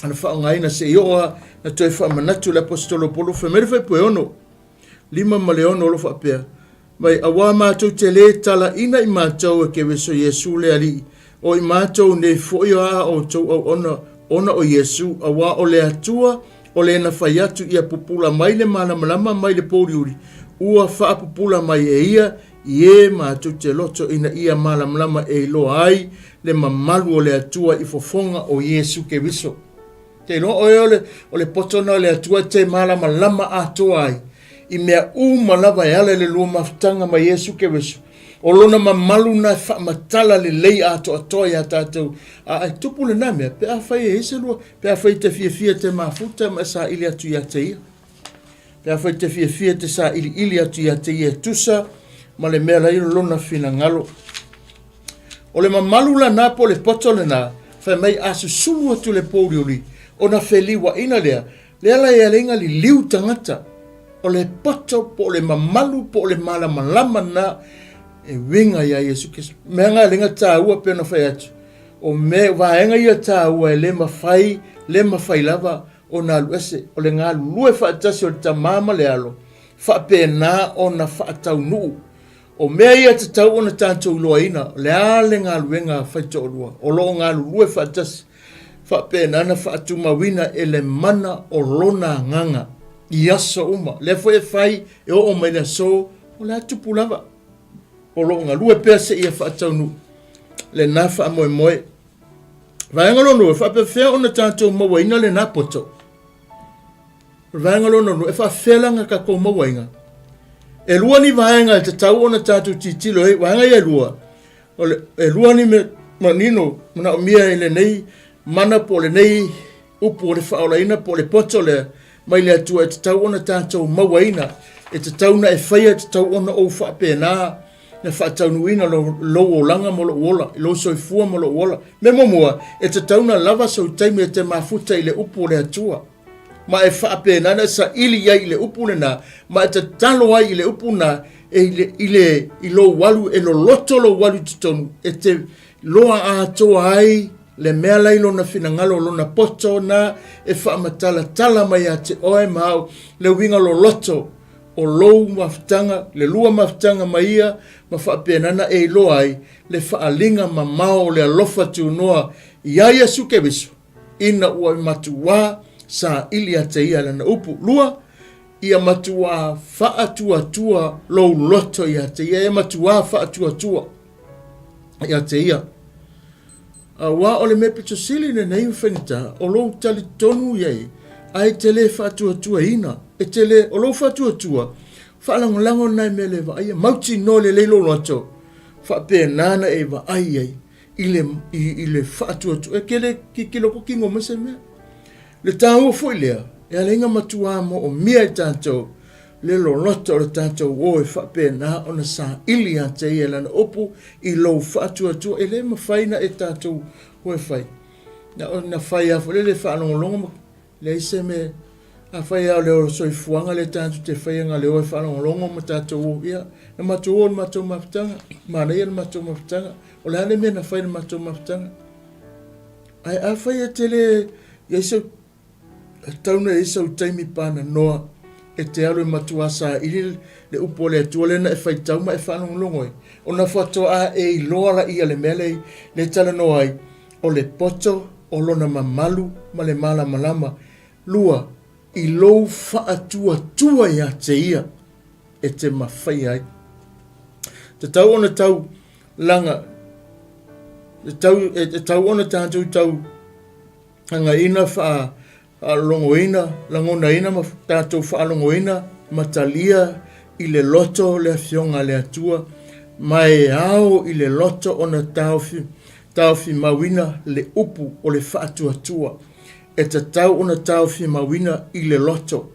ana faaaogaina seia oo lava na toe faamanatu le Aposetolo o Paulo fai mai le Fuaiupu e 6, 5 ma le 6 o lo o faapea mai, Auā matou te lē talaina i matou e Keriso Iesu le Alii, o i matou nei foi o a outou auauna ona o Iesu, auā o le Atua o le na fai atu ia pupula mai le malamalama mai le pouliuli, ua faapupula mai e ia i e matou te loto ina ia malamalama e iloa ai le mamalu o le Atua i fofoga o Iesu Keriso. Te iloa oe o le, o le poto na o le Atua e te malamalama atoa ai i mea uma lava e ala i le lua mafutaga ma Iesu Keriso. O lona mamalu na e faamatala lelei atoatoa iā tatou. A e tupu lena mea, pe afai e i ai se lua, pe afai e te fiafia e te mafuta ma e saili atu ia te ia. Pe afai e te fiafia e te sailiili atu ia te ia e tusa ma le mea la i lona finagalo. O le mamalu lana po o le poto lena, fai mai a susulu atu le pouliuli, ona feliuaina lea, lea la e alai na liliu tagata. O le poto po o le mamalu po o le malamalama na e uiga ia Iesu Keriso. Mea na alai na taua pei ona fai atu, o mea, vaega ia taua e le mafai, le mafai lava ona alu ese. O le galulue faatasi o le Tama ma le Alo, faapena ona faataunuu. O mea ia e tatau ona tatou iloaina, o le a le galuega faitoalua o lo o galulue faatasi, faapena ona faatumauina e le mana o lona agaga i aso uma. Lea foi e fai e oo mai le aso, o le a tupu lava. O lo o galue pea seia faataunuu lena faamoemoe. Vaega lona lua, e faapefea ona tatou mauaina lena poto? O le vaega lona lua, e faafefea la ona tatou mauaina? E lua ni vaega e tatau ona tatou tilotilo ai, vaega ia e lua, o le, e lua ni mea manino manaomia i lenei mana po o lenei upu o le faaolaina po o le poto lea mai le Atua e tatau ona tatou mauaina, e tatau ona e faia, e tatau ona ou faapena na faataunuuina lou, lou olaga ma lou ola, lou soifua ma lou ola. Mea muamua, e tatau ona lava sou taimi e te mafuta i le upu o le Atua. Ma e faapena na saili i ai i le upu lena, ma e tatalo ai i le upu na, e i le, i le, i lou alu, e loloto lou alu i totonu, e te loa atoa ai le mea la i lona finagalo, lona poto na e faamatalatala mai ia te oe ma au, le uiga loloto o lou mafutaga, le lua mafutaga ma ia, ma faapena na e iloa ai le faaaliga mamao o le alofa tunoa iā Iesu Keriso, ina ua matuā saili ia te ia lana upu. Lua, ia matuā faatuatua lou loto ia te ia, ia matuā faatuatua ia te ia. Auā o le mea pito sili lenei o faigata, o lou talitonu i ai, a e te le faatuatuaina, e te le, o lou faatuatua, faalagolago nai mea le vaaia, mautinoa lelei lou loto, faapena na e vaai ai i le, i, i le faatuatua. E ke le kikilo kokingo mai se mea. Le taua foi lea, e ala ai na matuā moomia e tatou le loloto o le tatou o e faapena ona saili ia te ia lana upu i lou faatuatua. E le mafai na e tatou o e fai. Na o na fai a foi le faalogologo ma leai se mea. Afai lava o le soifuaga lea tatou te faia na le o e faalogologo ma tatou o, ia, na matou o i le matou mafutaga, manaia le matou mafutaga. O le a le mea na fai i le matou mafutaga? Ae afai e te le i ai sau Tau na i ai sau taimi pananoa e te alu e matuā saili le upu a le Atua lea na e faitau ma e faalogologo ai, ona faatoa e iloa laia le mea lea e talanoa ai, o le poto o lona mamalu ma le malamalama. Lua, i lou faatuatua ia te ia e te mafaia ai. Tatau ona tau laga, e tatau ona tatou tau againa faalologoina, lagonaina ma tatou faalogoina ma talia i le loto le Afioga a le Atua, ma e ao i le loto ona taofi, taofimauina le upu o le faatuatua. E tatau ona taofimauina i le loto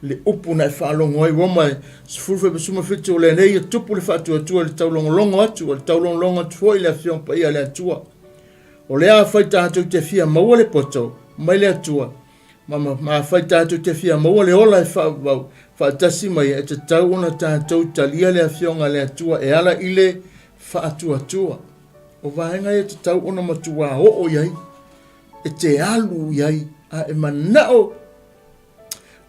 le upu na e faalogo ai. Roma 10:17, o lenei e tupu le faatuatua i le taulogologo atu, o le taulogologo atu foi i le Afioga Paia a le Atua. O lea afai tatou te fia maua le poto mai le Atua, ma, ma, ma afai tatou te fia maua le ola e faavavau faatasi mai, e tatau ona tatou talia le Afioga a le Atua e ala i le faatuatua. O vaega ia e tatau ona matuā oo i ai, e te alu i ai, a e manao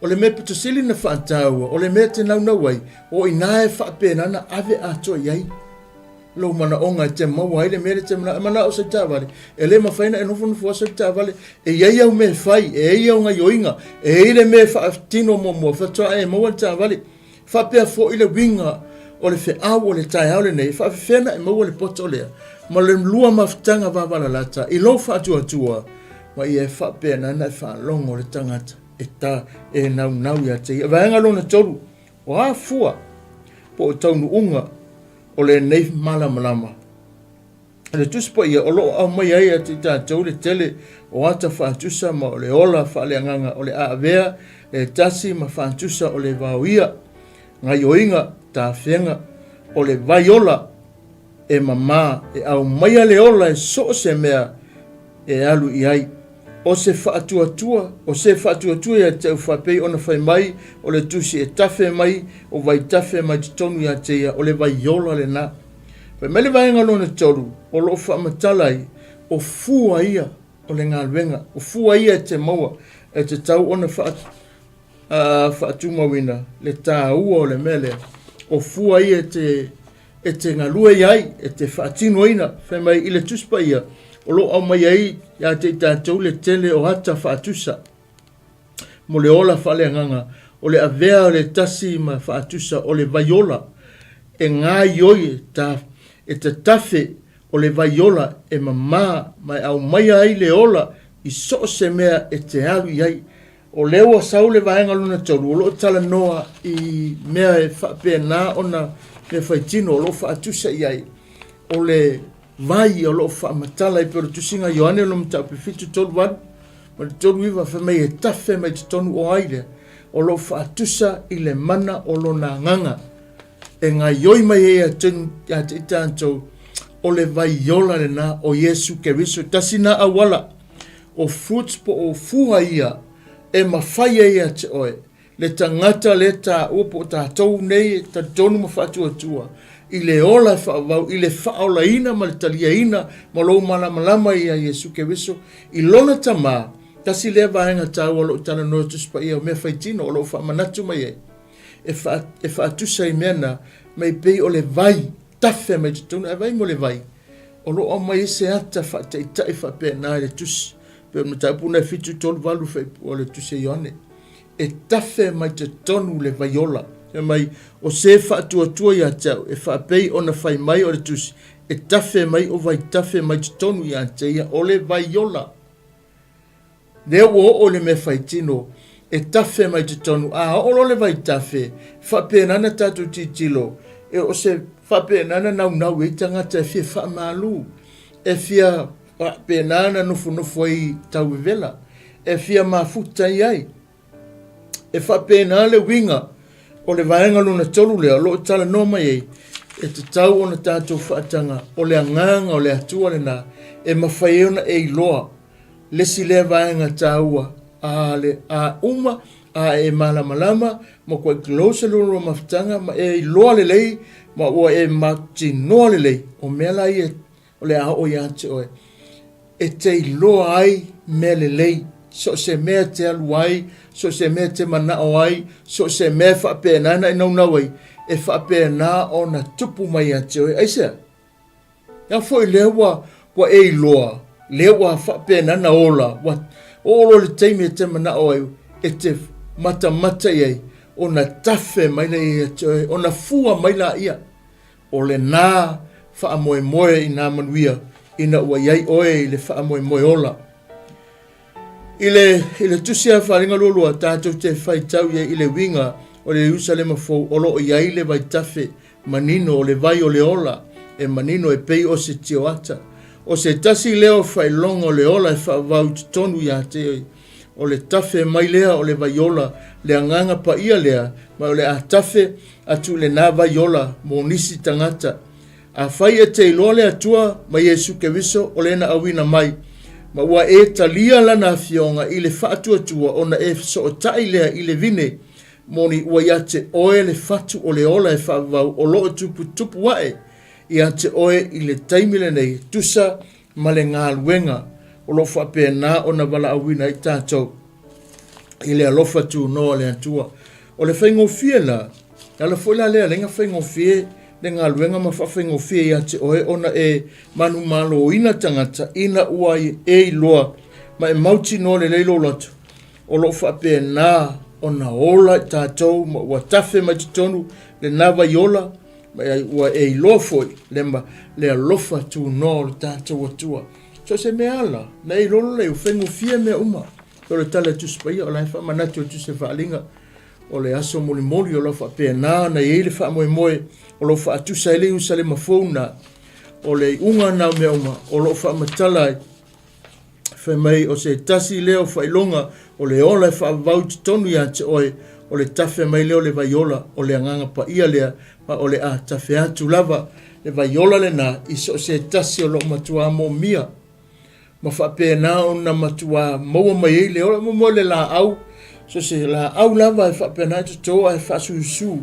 O le mea pito sili na faataua, o le mea e te naunau ai, o i ina e faapena na ave atoa i ai lou manaoga e te maua ai le mea lea e te manao. E manao se taavale, e le mafai ona e nofonofo lava se taavale. E i ai au mea e fai, e i ai au gaioiga, e i ai le mea e faatino muamua faatoa e maua le taavale. Faapea foi le uiga o le feau o le taeao lenei, e faafefea ona e maua le poto lea ma le lua mafutaga vavalalata i lou faatuatua, ma ia e faapena ona e faalogo le tagata e ta e naunau ia te ia. Vaega lona 3, o a fua po o taunuuga o lenei malamalama? O le Tusi Paia o lo o aumai ai ia te i tatou le tele o ata faatusa ma o le ola faaleagaga o le a avea le tasi ma faatusa o le vaoia, gaioiga, tafega, o le vai ola e mama e aumaia le ola e so o se mea e alu i ai. O se faatuatua, o se faatuatua ia te au faapei ona fai mai o le tusi e tafe mai o vaitafe mai totonu ia te ia, o le vai ola lena. Fai mai le vaega lona 3, o lo o faamatala ai, o fua ia o le galuega, o fua ia e te maua, e tatau ona faa, faatumauina le taua o le mea lea. O fua ia e te, e te galue ai, e te faatinoina. Fai mai i le Tusi Paia, o lo o aumai ai ia te i tatou le tele o ata faatusa. mo le ola faaleagaga, o le avea o le tasi ma faatusa o le vaiola e gaioi e ta, e tatafe o le vaiola e mama ma e aumaia ai le ola i so o se mea e te alu i ai. O lea ua sau le vaega lona 3, o lo o talanoa i mea e faapena ona mea faitino o lo o faatusa i ai o le vai o lo o faamatala ai pei o le tusiga a Ioane lona mataupu 7, 3, 8 ma le 3, 9, fai mai e tafe mai totonu o ai lea o lo o faatusa i le mana o lona agaga e gaioi mai ai ia te i tatou o le vai ola lena o Iesu Keriso. Tasi na auala o fruits po o fua ia e mafai ai ia te oe le tagata lea taua po o tatou nei e talitonu ma faatuatua i le ola e faavavau i le faaolaina ma le taliaina ma lou malamalama ia Iesu Keriso i lona Tama. Tasi lea vaega taua o lo o talanoa Tusi Paia o mea faitino o lo o faamanatu mai ai e, fa, e faatusa i mea na mai pei o le vai tafe mai totonu ae vai mo le vai o lo o aumai ai se ata faataitai faapena i le tusi pei o le mataupu na e 7 3 8 o le tusi a Ioane e tafe mai totonu le vaiola. Fai mai, o se faatuatua ia te au, e faapei ona fai mai o le tusi, e tafe mai o vaitafe mai totonu ia te ia, o le vaiola. Lea ua oo i le mea faitino, e tafe mai totonu, a oo loa le vaitafe, e faapena ona tatou tilotilo, e o se faapena ona naunau ai tagata e fia faamalu, e fia faapena ona nofonofo ai tau vevela, e fia mafuta i ai. E faapena le uiga o le vaega lona 3 lea o lo o talanoa mai ai, e tatau ona tatou faataga o le agaga o le Atua lena e mafai ai ona e iloa le isi lea vaega taua a le a uma a e malamalama ma kua close le lua mafutaga ma e iloa lelei ma ua e mautinoa lelei o mea la ia o le a oo ia te oe e te iloa ai mea lelei, so o se mea e te alu ai, so o se mea e te manao ai, so o se mea e faapena ona e naunau ai, e faapena ona tupu mai ia te oe. Aisea? Ea foi lea ua, ua e iloa, lea ua faapena ona ola, ua oo loa le taimi e te manao ai, e te matamata i ai, ona tafe mai lea ia te oe, ona fua mai laia. O lenā faamoemoe i nā manuia ina ua i ai oe i le faamoemoe ola. I le, i le tusi a Faaaliga Lualua, tatou te faitau i ai i le uiga o le Ierusalema fou o lo o i ai le vaitafe manino o le vai o le ola e manino e pei o se tioata. O se tasi lea o faailoga o le ola e faavavau i totonu ia te oe. O le tafe mai lea o le vaiola, le agaga paia lea, ma o le a tafe atu i lenā vaiola mo nisi tagata. Afai e te iloa le Atua ma Iesu Keriso o Lena auina mai, ma ua e talia Lana Afioga i le faatuatua ona e fesootai lea i le vine, moni ua ia te oe le fatu o le ola e faavavau o lo o tuputupu ae ia te oe i le taimi lenei, tusa ma le galuega o lo o faapena ona valaauina ai tatou i le alofa tunoa o le Atua. O le faigofie la, e ala foi la lea lenga faigofie le galuega ma faafaigofie ia te oe ona e manumaloina tagata ina ua e iloa ma e mautinoa lelei lou loto o lo o faapena ona ola i tatou ma ua tafe mai totonu lenā vaiola ma ua e iloa foi le, ma, le alofa tunoa o le tatou Atua. So se mea ala, na e iloa lelei, ua faigofie mea uma. O le tala e Tusi Paia, o la e faamanatu e Tusi Faaaliga, o le aso molimoli o lo o faapena ona i ai le faamoemoe o lo o faatusa ai le Ierusalema fou na, o le iuga na o mea uma o lo o faamatala ai fai mai o se tasi lea o faailoga o le ola e faavavau i totonu ia te oe, o le tafe mai lea o le vaiola, o le agaga paia lea, ma o le a tafe atu lava le vaiola lenā i so o se tasi o lo o matuā moomia. Ma faapena ona matuā maua mai ai le ola, mo le laau, so se laau lava e faapena e toto ae faasusu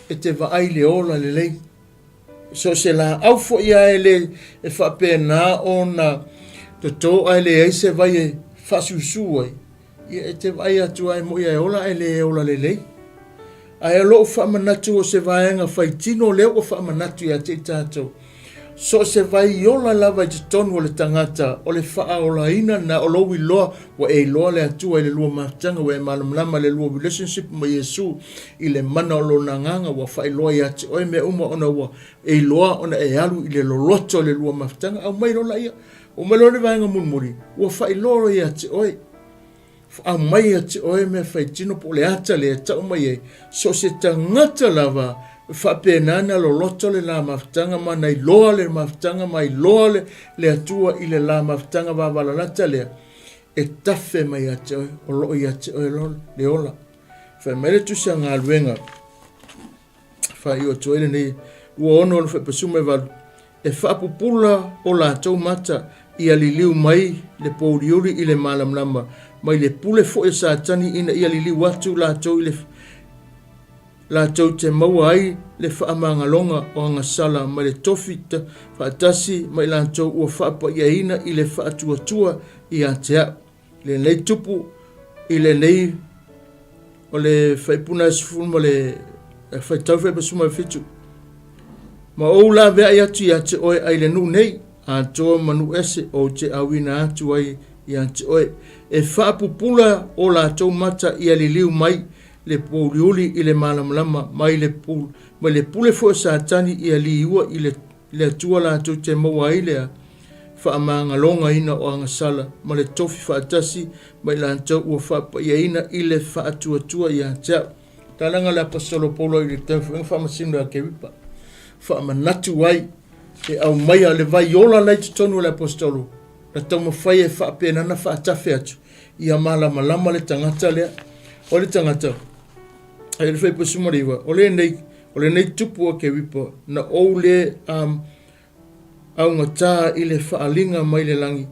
e te vaai i le ola lelei. So o se laau foi lava e le e faapena ona toto ae leai se vai e faasusu ai, ia e te vaai atu lava e moi e ola ae le ola lelei. Ae o lou faamanatu o se vaega faitino lea ua faamanatu ia te i tatou, so o se vai ola lava i totonu o le tagata, o le faaolaina lena, o lou iloa, ua e iloa le Atua i le lua mafutaga, ua e malamalama i le lua relationship ma Iesu i le mana o Lona Agaga, ua faailoa ia te oe mea uma ona ua e iloa ona e alu i le loloto o le lua mafutaga. Aumai loa laia, oo mai loa le vaega mulimuli, ua faailoa ia te oe. Aumai ia te oe mea faitino po o le ata lea e tau mai ai, so o se tagata lava e faapena ona loloto le la mafutaga ma na iloa le mafutaga ma iloa le, le Atua i le la mafutaga vavalalata lea, e tafe mai ia te oe, o lo o ia te oe lo, le ola. Fai mai le tusi a galuega, faaiu atu ai lenei 26 o le Faipa 18, E faapupula o latou mata ia liliu mai le pouliuli i le malamalama, mai le pule foi o Satani ina ia liliu atu latou i le latou te maua ai le faamagaloga o agasala ma le tofi faatasi ma i latou ua faapaiaina i le faatuatua ia te au. Lenei tupu i lenei o le faipuna e sefulu ma le faitau faipa 17. Ma ou laveai atu ia te oe ai le nuu nei, atoa ma nuu ese ou te auina atu ai ia te oe. E faapupula o latou mata ia liliu mai le pouliuli i le malamalama, mai le, mai le pule foi o Satani ia liua i le le Atua latou te maua ai le faamagalogaina o agasala ma le tofi faatasi ma i latou ua faapaiaina i le faatuatua ia te au. Talaga le Aposetolo Paulo i le Taufuega Faamasino a Keripa, faamanatu ai e aumaia le vai ola la i totonu o le Aposetolo, na taumafai e faapena na faatafe atu ia malamalama le tagata lea. O le tagata, e le faipa 19, o lenei, o lenei tupu o Keripa, na ou le um, augatā i le faaaliga mai le lagi,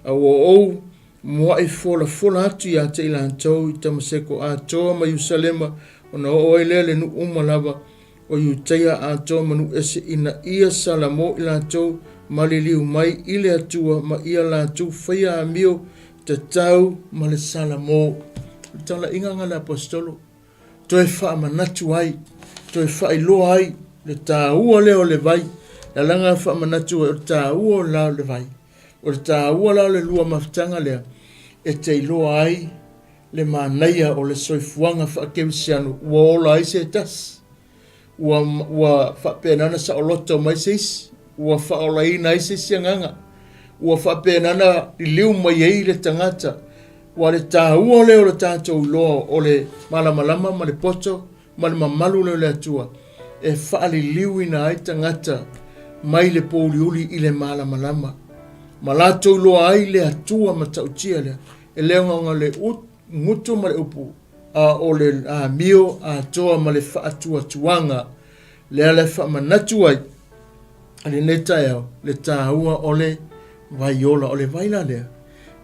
a ua ou muaʻi folafola atu ia te i latou i Tamaseko atoa ma Ierusalema, ona oo ai lea le nuu uma lava o Iutaia atoa ma nuu ese, ina ia salamo i latou maliliu mai i le Atua ma ia latou faia amio tatau ma le salamo. O le talaiga lena a le Aposetolo. toe faamanatu ai, toe faailoa ai le taua lea o le vai. Le alaga faamanatu ai, o le taua la o le vai. O le taua la o le lua mafutaga lea, e te iloa ai le manaia o le soifuaga faakerisiano ua ola ai se tasi. Ua, ua faapena ona saoloto mai se isi, ua faaolaina ai se isi agaga, ua faapena ona liliu mai ai le tagata. Ua le taua lea o le tatou iloa o le malamalama ma le poto ma le mamalu lea o le Atua e faaliliuina ai tagata mai le pouliuli i le malamalama ma latou iloa ai le Atua matautia lea e le ogaoga le gutu ma le upu a o le amio atoa ma le faatuatuaga lea la e faamanatu ai i lenei taeao le taua o le vai ola. O le vai la lea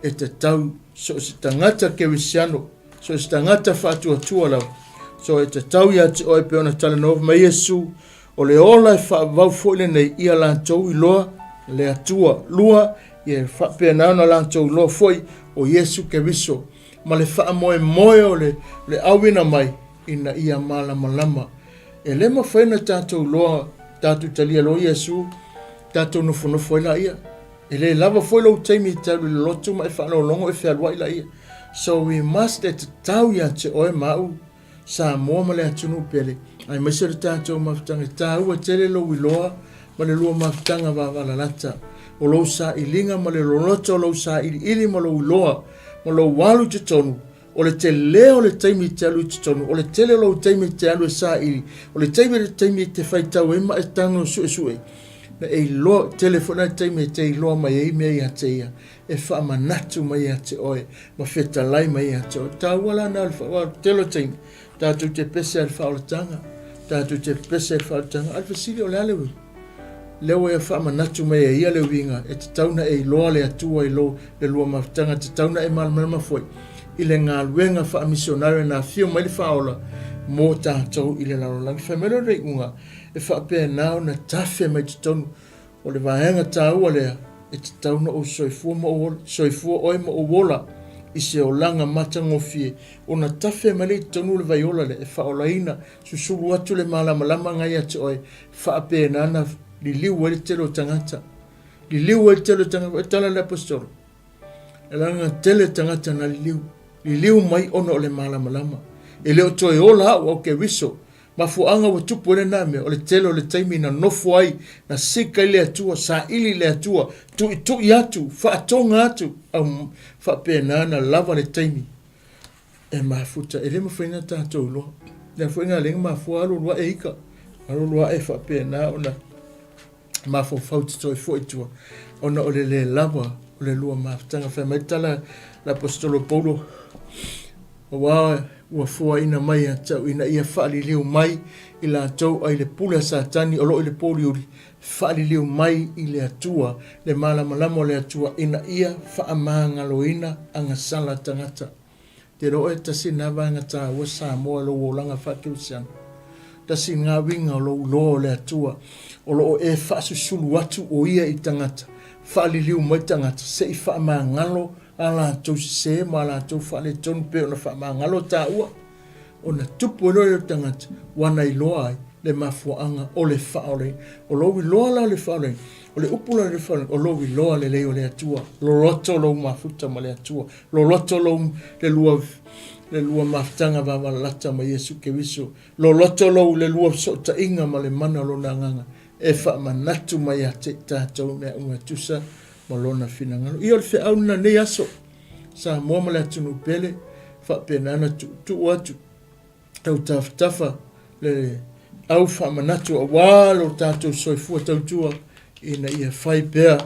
e tatau so o se tagata kerisiano, so o se tagata faatuatua lava, so e tatau ia te oe pei ona talanoa mai Iesu, o le ola e faavavau foi lenei ia latou iloa le Atua. Lua, ia faapena ona latou iloa foi o Iesu Keriso ma le faamoemoe o le, le auina mai ina ia malamalama. E le mafai ona tatou iloa, tatou talia loa Iesu, tatou nofonofo ai laia. E le lava foi lou taimi e te alu i le lotu ma e faalogologo e fealuai laia. So we must, e tatau ia te oe ma au, Samoa ma le atunuu pele, aemaise le tatou mafutaga, e taua tele lou iloa ma le lua mafutaga vavalalata o lou sailiga ma le loloto o lou sailiili ma lou iloa ma lou alu i totonu. O le tele o le taimi e te alu i totonu, o le tele o lou taimi e te alu e saili, o le taimi le taimi e te faitau ai ma e tago suesue, na e iloa, tele foi na taimi e te iloa mai ai mea ia te ia, e faamanatu mai ia te oe ma fetalai mai ia te oe. Taua la na o le tele o taimi, tatou te pese ai le faaolataga, tatou te pese ai le faaolataga, a le fesili o le a le uiga? Lea ua ia faamanatu mai e ia le uiga e tatau na e iloa le Atua i lo le lua mafutaga, e tatau na e malamalama foi i le galuega faamisionare na afio mai le Faaola mo tatou i le lalolagi. Fai mai lea o le iuga e faapena ona tafe mai totonu o le vaega taua lea e tatau ona ou soifua ma ou ola, soifua oe ma ou ola i se olaga matagofie, ona tafe mai lea i totonu o le vaiola lea e faaolaina, susulu atu le malamalama na ia te oe, faapena ona liliu ai le tele o tagata. Liliu ai le tele o tagata. E tala le aposetolo, e leaga tele tagata na liliu, liliu mai ona o le malamalama. E le o toe ola au au Keriso, Mafuaaga ua tupu ai lena mea, o le tele o le taimi na nofo ai, na seek ai le Atua, saili le Atua, tuitui atu, faatoga atu, au faapena na lava le taimi e mafuta. E le mafai ona tatou iloa. Lea foi na lea mafua alu alu ae ika, alu alu ae faapena ona mafaufau te toe foi tua, ona o le le lava o le lua mafutaga. Fai mai tala le Aposetolo Paulo, aua ua foaina mai ia te au ina ia faaliliu mai i latou ai le pule a Satani o lo o i le pouliuli, faaliliu mai i le Atua, le malamalama o le Atua, ina ia faamagaloina agasala tagata. Te iloa oe tasi lena vaega taua Samoa i lou olaga faakerisiano. Tasi lena uiga o lou iloa o le Atua o lo o e faasusulu atu o ia i tagata, faaliliu mai tagata se i faamagalo a latou sese ma a latou faaletonu pei ona faamagalo taua. Ona tupu ai loa lea o le tagata ua na iloa ai le mafuaaga o le faaolaina. O lou iloa la o le faaolaina, o le upu la o le faaolaina, o lou iloa lelei o le Atua, loloto lou mafuta ma le Atua, loloto lou le lua le lua mafutaga vavalalata ma Iesu Keriso, loloto lou le lua fesootaiga ma le mana o Lona Agaga e faamanatu mai ia te i tatou mea uma e tusa ma Lona finagalo. Ia o le feau lena nei aso. Samoa ma le atunuu pele, faapena ona tuutuu atu tau tafatafa le au faamanatu aua lo tatou soifua tautua ina ia fai pea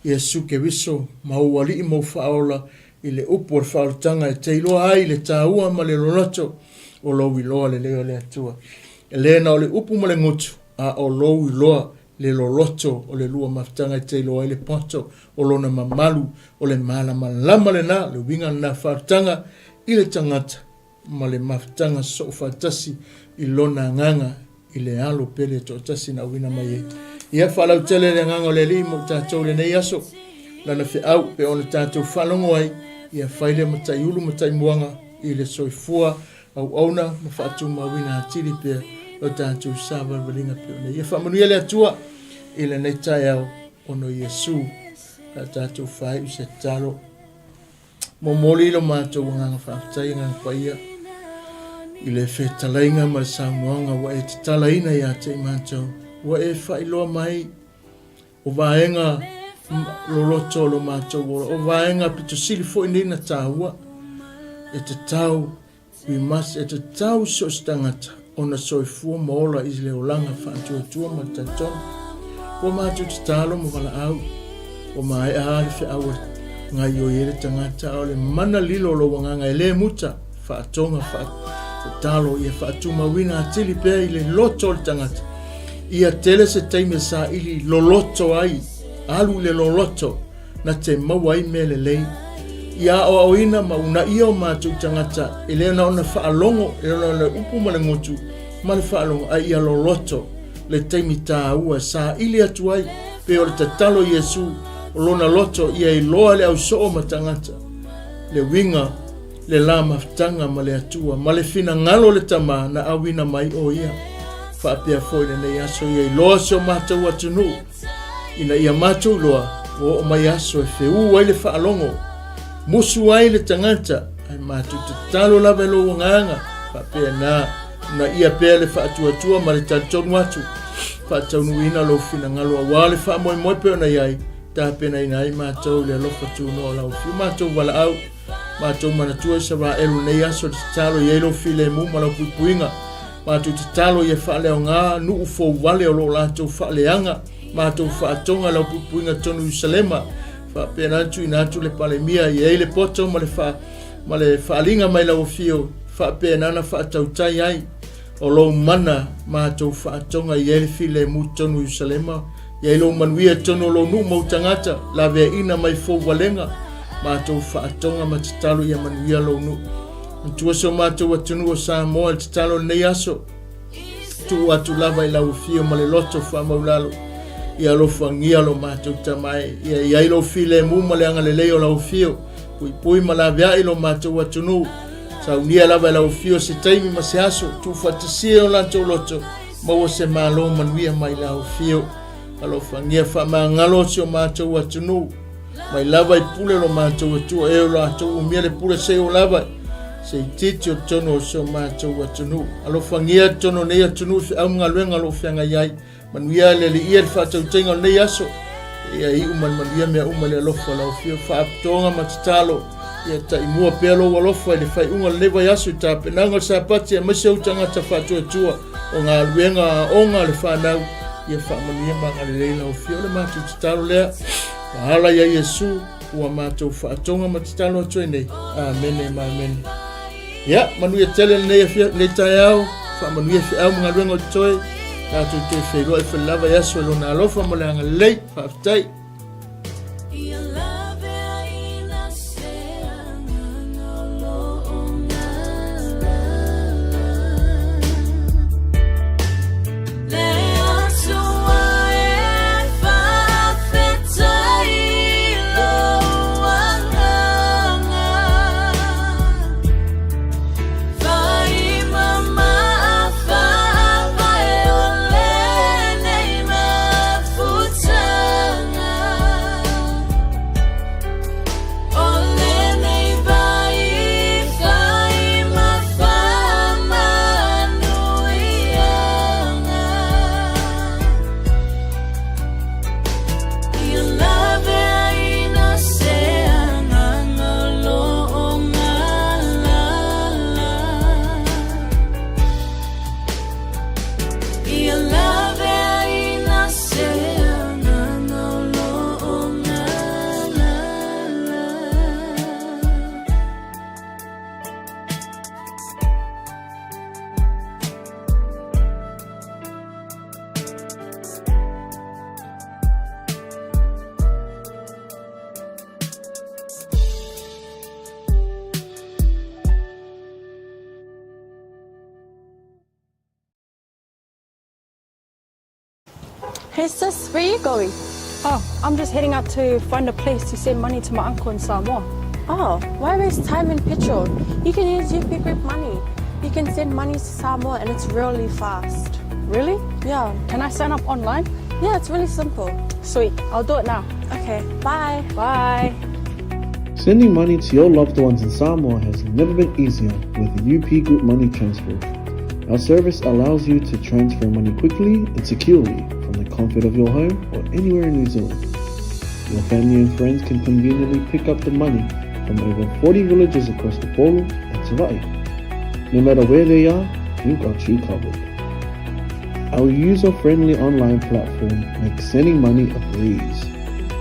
Iesu Keriso ma ou alii ma ou faaola i le upu o le faaolataga e te iloa ai le taua ma le loloto o lou iloa lelei o le Atua. E le na o le upu ma le gutu, a o lou iloa le loloto o le lua mafutaga e te iloa ai le poto o lona mamalu, o le malamalama lena, le uiga lena faaolataga i le tagata ma le mafutaga soo faatasi i lona agaga i le alo pele toatasi na auina mai ai. Ia faalautele le agaga o le Alii mo tatou i lenei aso, lana feau pe ona tatou faalogo ai, ia fai lea mataiulu ma taimuaga i le soifua auauna ma faatumauina atili pea lo tatou savalivaliga pei ona ia faamanuia le Atua i lenei taeao ona o Iesu la tatou faaiu se tatalo. Momoli lo matou agaga faafetai, agaga paia. i le fetalaiga ma le saunoaga ua e tatalaina ia te i matou, ua e faailoa mai o vaega loloto o lo matou ola, o vaega pito sili foi nei na tāua, e tatau We must, e tatau so o se tagata ona soifua ma ola i le olaga faatuatua ma le talitonu. Ua matou tatalo ma valaau, ua maea lava le feau e gaoioi ai le tagata, a o le mana lilo o lou agaga e le muta, faatoga, faatatalo, ia faatumauina atili pea i le loto o le tagata. Ia tele se taimi e saili loloto ai, alu i le loloto, na te maua ai mea lelei. Ia aoaoina ma uunaia o matou tagata e le na ona faalogo, e le na ona upu ma le gutu ma le faalogo, a ia loloto le taimi taua e saili atu ai, pei o le tatalo i Iesu, o lona loto ia iloa le ausoo ma tagata, le uiga, le la mafutaga ma le Atua, ma le finagalo o le Tama na auina mai o ia. Faapea foi lenei aso ia iloa si o matou atunuu, ina ia matou iloa ua oo mai aso e feū ai le faalogo, musu ai le tagata, ae matou tatalo lava i lou agaga, faapena ona ia pea le faatuatua ma le talitonu atu, faataunuuina lou finagalo auā le faamoemoe pei ona i ai, tapenaina ai matou i le alofa tunoa o lau Afio. Matou valaau, matou manatua i Isaraelu i lenei aso, le tatalo i ai lou filemu ma lau puipuiga, Matou tatalo ia faaleaoga nuu fou vale o lo o latou faaleaga, matou faatoga lau puipuiga tonu Ierusalema, faapena ona tuuina atu le Palemia i ai le poto ma le fa, ma le faaliga mai lau afio, faapena ona faatautai ai o lou mana matou faatoga i ai le filemu tonu Ierusalema, i ai lou manuia tonu o lou nuu ma ou tagata, laveaiina mai fou valega, matou faatoga ma tatalo ia manuia lou nuu. Matua si o matou atunuu o Samoa i le tatalo i lenei aso. Tuu atu lava i lau afio ma le loto faamaulalo. Ia alofagia lo matou tama e. Ia i ai lou filemu ma le agalelei o lau afio. Puipui ma laveai lo matou atunuu. Saunia lava i lau afio se taimi ma se aso. Tuufaatasia o latou loto. Maua se malo manuia mai lau afio. Alofagia faamagalo si o matou atunuu. Mai lava i pule lo matou Atua e o latou umia le pule sei o lava se itiiti o totonu o si o matou atunuu. Alofagia totonu o nei atunuu i feau ma galuega o lo o feagai ai. Manuia le Alii le faatautaiga o lenei aso. Ia iu ma le manuia mea uma i le alofa o lau Afio faapotoga ma tatalo. Ia taimua pea lou alofa i le faaiuga o lenei vaiaso i tapenaga o le Sapati aemaise ou tagata faatuatua o galuega aoga a le fanau. Ia faamanuia ma agalelei lau Afio. O le matou tatalo lea. Ma ala ia Iesu ua matou faatoga ma tatalo atu ai nei. Amene ma amene. Ia, manuia tele lenei afia, lenei taeao, faamanuia feau ma galuega o totoe, tatou toe feiloai falelava i aso i lona alofa ma le agalelei. Faafetai. Hey sis, where you going? Oh, I'm just heading out to find a place to send money to my uncle in Samoa. Oh, why waste time and petrol? You can use UP Group Money. You can send money to Samoa and it's really fast. Really? Yeah. Can I sign up online? Yeah, it's really simple. Sweet, I'll do it now. Okay, bye. Bye. Sending money to your loved ones in Samoa has never been easier with UP Group Money Transfer. Our service allows you to transfer money quickly and securely from the comfort of your home or anywhere in New Zealand. Your family and friends can conveniently pick up the money from over 40 villages across the Polo and Savai'i. No matter where they are, we've got you covered. Our user-friendly online platform makes sending money a breeze.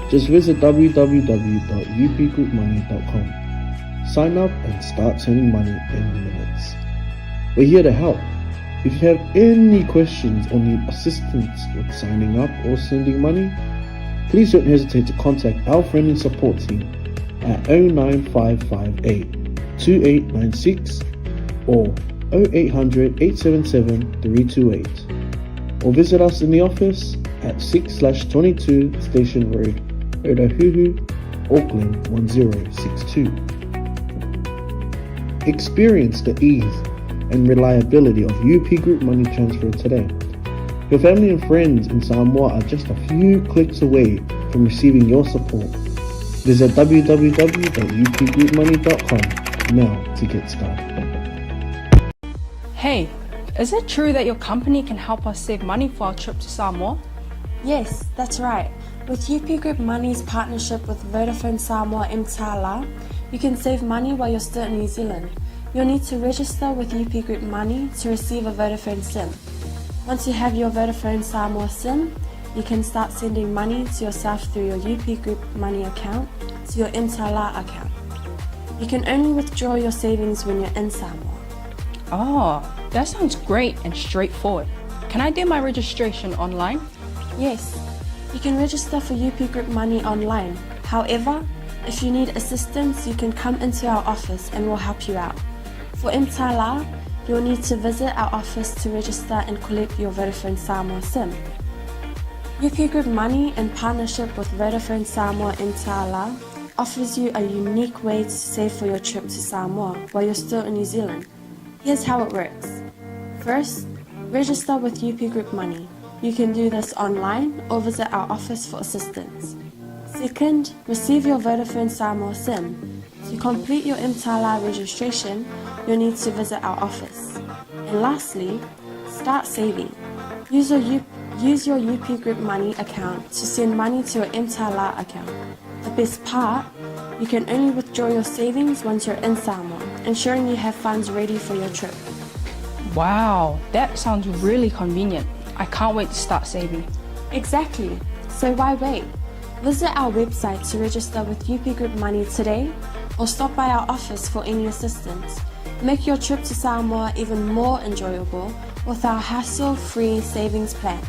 Just visit www.upgroupmoney.com. Sign up and start sending money in minutes. We're here to help. If you have any questions or need assistance with signing up or sending money, please don't hesitate to contact our friendly support team at 09558 2896 or 0800 877 328 or visit us in the office at 6/22 Station Road, Otahuhu, Auckland 1062. Experience the ease and reliability of UP Group Money Transfer today. Your family and friends in Samoa are just a few clicks away from receiving your support. Visit www.upgroupmoney.com now to get started. Hey, is it true that your company can help us save money for our trip to Samoa? Yes, that's right. With UP Group Money's partnership with Vodafone Samoa Mtala, you can save money while you're still in New Zealand. You'll need to register with UP Group Money to receive a Vodafone SIM. Once you have your Vodafone Samoa SIM, you can start sending money to yourself through your UP Group Money account to your Mtala account. You can only withdraw your savings when you're in Samoa. Oh, that sounds great and straightforward. Can I do my registration online? Yes, you can register for UP Group Money online. However, if you need assistance, you can come into our office and we'll help you out. For Mtala, you'll need to visit our office to register and collect your Vodafone Samoa SIM. UP Group Money, in partnership with Vodafone Samoa Mtala, offers you a unique way to save for your trip to Samoa while you're still in New Zealand. Here's how it works. First, register with UP Group Money. You can do this online or visit our office for assistance. Second, receive your Vodafone Samoa SIM. To complete your Mtala registration, you'll need to visit our office. And lastly, start saving. Use your UP Group Money account to send money to your Mtala account. The best part, you can only withdraw your savings once you're in Samoa, ensuring you have funds ready for your trip. Wow, that sounds really convenient. I can't wait to start saving. Exactly. So why wait? Visit our website to register with UP Group Money today or stop by our office for any assistance. Make your trip to Samoa even more enjoyable with our hassle-free savings plan.